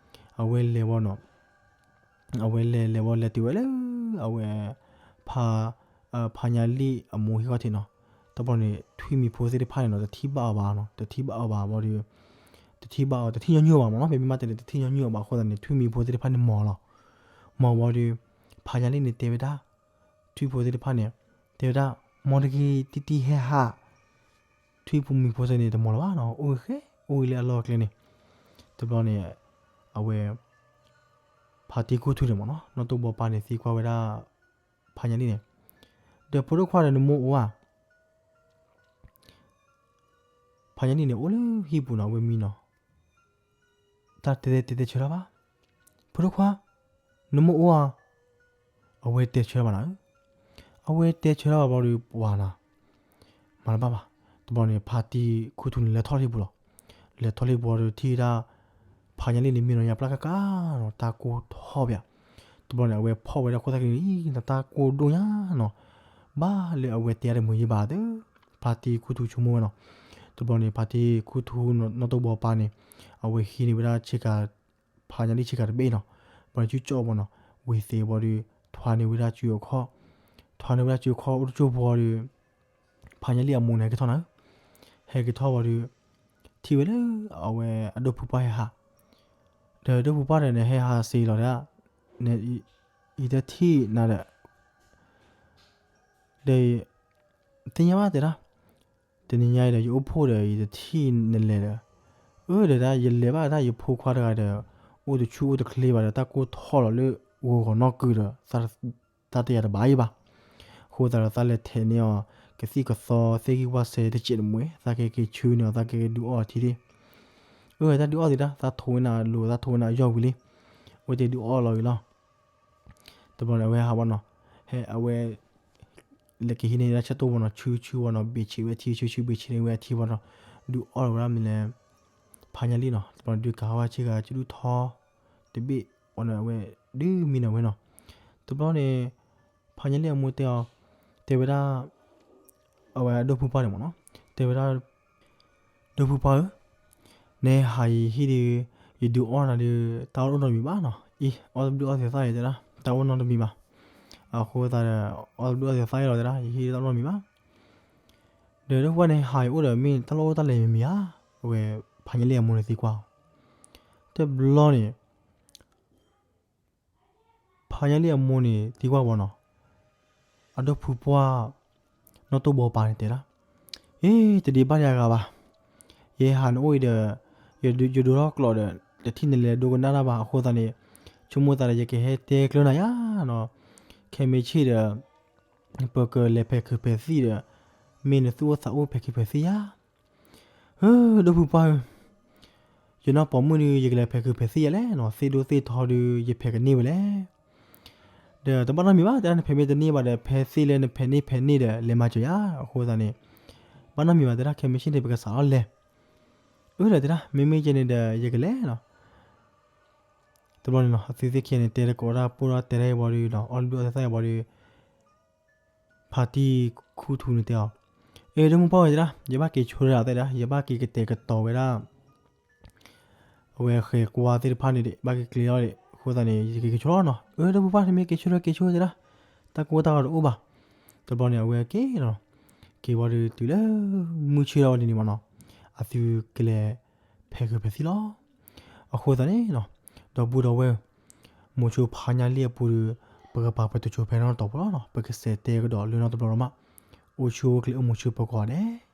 အဝဲလဲၤဝံၤနီၤ, အဝဲလဲၤလဲၤဝံၤလဲၤတုၤဝဲလၢ အဝဲ ဖါ ဖါညါလံၣ်အမိၢ်ဟံၣ်ခီၣ်ထံးနီၤ, တဘျီန့ၣ် ထွံၣ်မံၤဖိသ့ၣ်တဖၣ်န့ၣ်နီၤ တထံၣ်ဘၣ်အီၤဘၣ်နီၤ, တထံၣ်ဘၣ်အီၤဘၣ်ဘၣ်ဒီး တထံၣ်ဘၣ်အီၤ တထံၣ်ညီနုၢ်အီၤဘၣ်မ့ၢ်နီၤ, မ့မ့ၢ်မ့ၢ်တဲန့ၣ် တထံၣ်ညီနုၢ်အီၤဘၣ်အဃိသတးန့ၣ် ထွံၣ်မံၤဖိသ့ၣ်တဖၣ်န့ၣ်မီၤလီၤ, မီၤဝံၤဒီး ဖါညါလံၣ်န့ၣ်တဲဝဲဒၣ် ထွံၣ်ဖိသ့ၣ်တဖၣ်န့ၣ် တဲဝဲဒၣ် မီတဂ့ၤ တံၢ်တံၢ်ဟဲဟး, ထွံၣ်ဖိမံၤဖိသ့ၣ်န့ၣ် တမီၤလၢၤဘၣ်နီၤ, အိၣ်ဂ့ၤ အိၣ်ဂ့ၤလၢအလီၢ်အကျဲန့ၣ်, တဘျီန့ၣ် အဝဲ ဖါတံၢ်ခူၣ်ထူန့ၣ်မ့ၢ်နီၤ နီၢ်တိၢ်ဘီပၢ်န့ၣ်သံကွၢ်ဝဲဒၣ် ဖါညါလံၣ်န့ၣ်, ဒီးဖိဒိၣ်ခွါဒီးနမိၢ်အိၣ်ဧါ ဖါညါလံၣ်န့ၣ် အိၣ်လၢဟံၣ်ပူၤနီၤ အဝဲမံနီၤ, တၢ်တဲတဲတဲဆၢတၢ်ဘၣ်, ဖိဒိၣ်ခွါ နမိၢ်အိၣ်ဧါ, အဝဲတဲဆၢတၢ်ဘၣ်နီၤ, အဝဲတဲဆၢတၢ်ဘၣ်ဘျီဒီး ပှၤနီၤ မၤတဘၣ်ဘၣ်, တဘျီန့ၣ် ဖါတံၢ်ခူၣ်ထူန့ၣ် လဲၤထီၣ်လၢဟံၣ်ပူၤလီၤ, လဲၤထီၣ်လၢဟံၣ်ပူၤဒီးထံၣ်ဝဲဒၣ် ဖါညါလံၣ်န့ၣ် မံနီၤညါပျၢ်ကကါနီၤ တၢ်ကိၢ်ထီၣ်ဘၣ်, တဘျီန့ၣ် အဝဲဖီၣ်ဝဲဒၣ်ခိၣ်သၣ်က့ၤန့ၣ် တၢ်ကိၢ်ဒိၣ်ညါနီၤ, ဘၣ်လၢအဝဲတဲတမုာ်ယံၤဘၣ်သ့, ဖါတံၢ်ခူၣ်ထူဆိကမိၣ်ဝဲနီၤ, တဘျီန့ၣ် ဖါတံၢ်ခူၣ်ထူနီၢ်တိၢ်ဘီပၢ်န့ၣ် အဝဲဟံးန့ၢ်ဝဲဒၣ်ဆ့ကၤ ဖါညါလံၣ်ဆ့ကၤတဘ့ၣ်နီၤ, ဘျီန့ၣ် ကၠူကၠီၣ်ဘီနီၤ, ဝ့ၤသ့ဘီဒီး ထွါန့ၢ်ဝဲဒၣ်စုအခီၣ်, ထွါန့ၢ်ဝဲဒၣ်စုအခီၣ်အိၣ်တကၠိၢ်ဖိဒီး ဖါညါလံၣ်အမိၢ်န့ၣ် ဟဲက့ၤထီၣ်နၤဧၢ, ဟဲက့ၤထီၣ်ဝံၤဒီး ထံၣ်ဝဲလၢ အဝဲအဒိၣ်ဖုပှၢ်ဟဲဟး, ဒီးအဒိၣ်ဖုပှၢ်ဒီးန့ၣ် ဟဲဟးစ့လီၤဒၣ်, ယတထံၣ်နၤဒီး ဒီး သ့ၣ်ညါဘၣ်တဲဒၣ်, တနံၤညါအံၤဒီး ယအိၣ်ဖှိၣ်ဒီး ယတထံၣ်နလဲၤဒီး, အၢ ဒီးဒၣ် ယလဲၤဘၣ်ဒၣ် ယဖိခွါတဂၤဒီး အိၣ်တဆူၣ်အိၣ်တချ့ဘၣ်ဒီး တၢ်ကိၢ်ထီၣ်လီၤလၢဂီၤဂီၤနီၢ်ကုၤဒီး တၢ်တယာ်တဘၣ်အံၤဘၣ်, အဃိသတးဒီးသးလဲၤထဲးန့ၢ်အီၤ ကသံၣ်ကသီ သ့ၣ်ဂံၢ်ဝၣ်စဲတစဲးတမှဲၤ သးကက့ၤဆူန့ၢ်အီၤ သးကက့ၤဒုးအီၣ်ထံလံ, အၢ တၢ်ဒုးအီၣ်သ့ဒၣ် သးထိးဝဲနၤလိၤ သးထိးဝဲနၤယီၢ်ဝံၤလံ, အဝဲတဲဒုးအီၣ်လီၤဂ့ၤလီၤ တဘျီန့ၣ် အဝဲဟးဘၣ်နီၤ, ဟဲအဝဲ လဲၤကဟံးန့ၢ်ဒၣ်ဆၣ်တိၢ်ဝဲနီၤ ဆူဆူဝဲနီၤ ဘ့ၣ်ဆ့းဝဲထံ ဆူဆူဘ့ၣ်ဆ့းန့ၢ်ဝဲအထံဝဲနီၤ, ဒုးအီၣ်လီၤဝဲဒၣ်မ့ၢ်လဲၣ်, ဖါညါလံၣ်နီၤ တဘျီန့ၣ် ဒုးကၤဝဲဆ့ကၤ ကဒုးထီ တဘ့ၣ်ဝဲနီၤ အဝဲ ဒုးမံနီၤဝဲနီၤ, တဘျီန့ၣ် ဖါညါလံၣ်အမိၢ်တဲအီၤ တဲဝဲဒၣ် အဝဲအဒိၣ်ဖုပှၢ်န့ၣ်မ့ၢ်နီၤ, တဲဝဲဒၣ် ဒိၣ်ဖုပှၢ်ဧၢ, နဟးယဟံၣ်ဒီး ယဒုးအီၣ်နၤဒီး တၢ်အိၣ်နီတမံၤဘၣ်နီၤ, အံၤ အီၣ်တဘျုးအီၣ်သ့သၣ်အံၤတဲဒၣ် တၢ်အိၣ်နီတမံၤဘၣ်, အဃိသတးဒီး အီၣ်တဘျုးအီၣ်သ့သၣ်အံၤလီၤတဲဒၣ် ယဟံၣ်တၢ်အိၣ်နီတမံၤဘၣ်, ဒီးဒိၣ်ဖုပှၢ်န့ၣ် ဟးယအိၣ်ဒီးမ့ၢ်တၢ်လီၢ်အိၣ်တၢ်လဲၤမံၤမံၤဧါ, အဝဲ ဖါညါလံၣ်အမိၢ်န့ၣ်သံကွၢ်အီၤ, တဘျီန့ၣ် ဖါညါလံၣ်အမိၢ်န့ၣ်သံကွၢ်ဝဲနီၤ, အဒိၣ်ဖုပှၢ် နီၢ်တိၢ်ဘီပၢ်န့ၣ်တဲဒၣ်, အ့ တဒံးဘၣ်ယၤဂၤဘၣ်, ယဟးနအိၣ်အံၤဒီး ယဒိးထီၣ်ကျိးဒီး တထံၣ်နလဲၤဒိကနၣ်တၢ်ဘၣ် အဃိသတးန့ၣ် ဆိကမိၣ်သးဒီး ယကဟဲတဲကျၢၤနၤယါနီၤ, ခဲမ့ၢ်ဆ့ၣ်ဒီး ပကလဲၤဖဲးခုးဖဲးသံၣ်ဒီး မ့ၢ်နသူၣ်အိၣ်သးအိၣ်ဖဲးခုးဖဲးသံၣ်ယါ ဧၢ ဒိၣ်ဖုပှၢ်ဧၢ, ယနီၢ်ပိာ်မုၣ်ဒီး ယကလဲၤဖဲးခုးဖဲးသံၣ်ယါလဲၣ်နီၤ, သ့ၣ်ဒိၣ်သ့ၣ်ထီဒီး ယဖဲးကန့ၢ်ဝဲလဲၣ်, ဒီးတဘၣ်နီတမံၤဘၣ် တဲဒၣ်နဖဲးမ့ၢ်တန့ၢ်ဘၣ်ဒီး ဖဲသ့ၣ်လၢနဖဲးန့ၢ်ဖဲးန့ၢ်ဒီး လဲၤမၤစၢၤယါ, အဃိသတးန့ၣ် ဘၣ်နီတမံၤဘၣ် တဲဒၣ် ခဲမ့ၢ်ဆ့ၣ်န့ၣ် ပကစးထီၣ်လဲၤ, အၢ ဒီးတဲဒၣ် မ့မ့ၢ်ကဲန့ၣ်ဒီး ယကလဲၤနီၤ တဘျီန့ၣ်နီၤ အသုသ့ၣ်ခံဂၤန့ၣ် တဲတကိးတၢ်ပိၢ်ဒီးတဲတၢ်အံၤဘီဒီးနီၤ အီၣ်တဘျုးအီၣ်သ့သၣ်အံၤဘီဒီး ဖါတံၢ်ခူၣ်ထူန့ၣ်တဲအီၤ, အ့ ဒိၣ်မုၣ်ပှၢ်ဝဲတဲဒၣ် ယဘၣ်က့ၤဆိတၢ်သ့ဒၣ် ယဘၣ်က့ၤကတဲာ်ကတီၤဝဲဒၣ် အဝဲဃဲၤကွၢ်သ့ၣ်တဖၣ်န့ၣ်ဒီး ဘၣ်က့ၤကျဲၤလီၤဒီး အဃိသတးန့ၣ် ယကက့ၤဆိလီၤနီၤ, အၢ ဒိၣ်မုၣ်ပှၢ် နမ့ၢ်က့ၤဆိလီၤက့ၤဆိတဲဒၣ်, တၢ်ကိၢ်တၢ်ဂီၤတအိၣ်ဘၣ်, တဘျီန့ၣ် အဝဲက့ၤလီၤ, က့ၤဝံၤဒီးတုၤလၢ မုၢ်ဆ့ၣ်ထီၣ်ဝဲဒ်န့ၣ်မးနီၤ, အသုကလဲၤ ဖဲးခုးဖဲးသံၣ်လီၤ. အဃိသတးန့ၣ်နီၤ, ဒီပုၢ်ဒီဝဲၢ်, မိၤဆိဖါညါလံၣ်အပူၤဒီး ပကပာ်ပတုာ်ဆိဖဲနီတတီၤဖိလီၤနီၤ, ပကစးတဲကဒီးလၢနီတဘျီလီၤမး, အိၣ်ဆူၣ်အိၣ်ချ့အိၣ်မုာ်ဆူၣ်ဖိကိးဂၤဒဲး.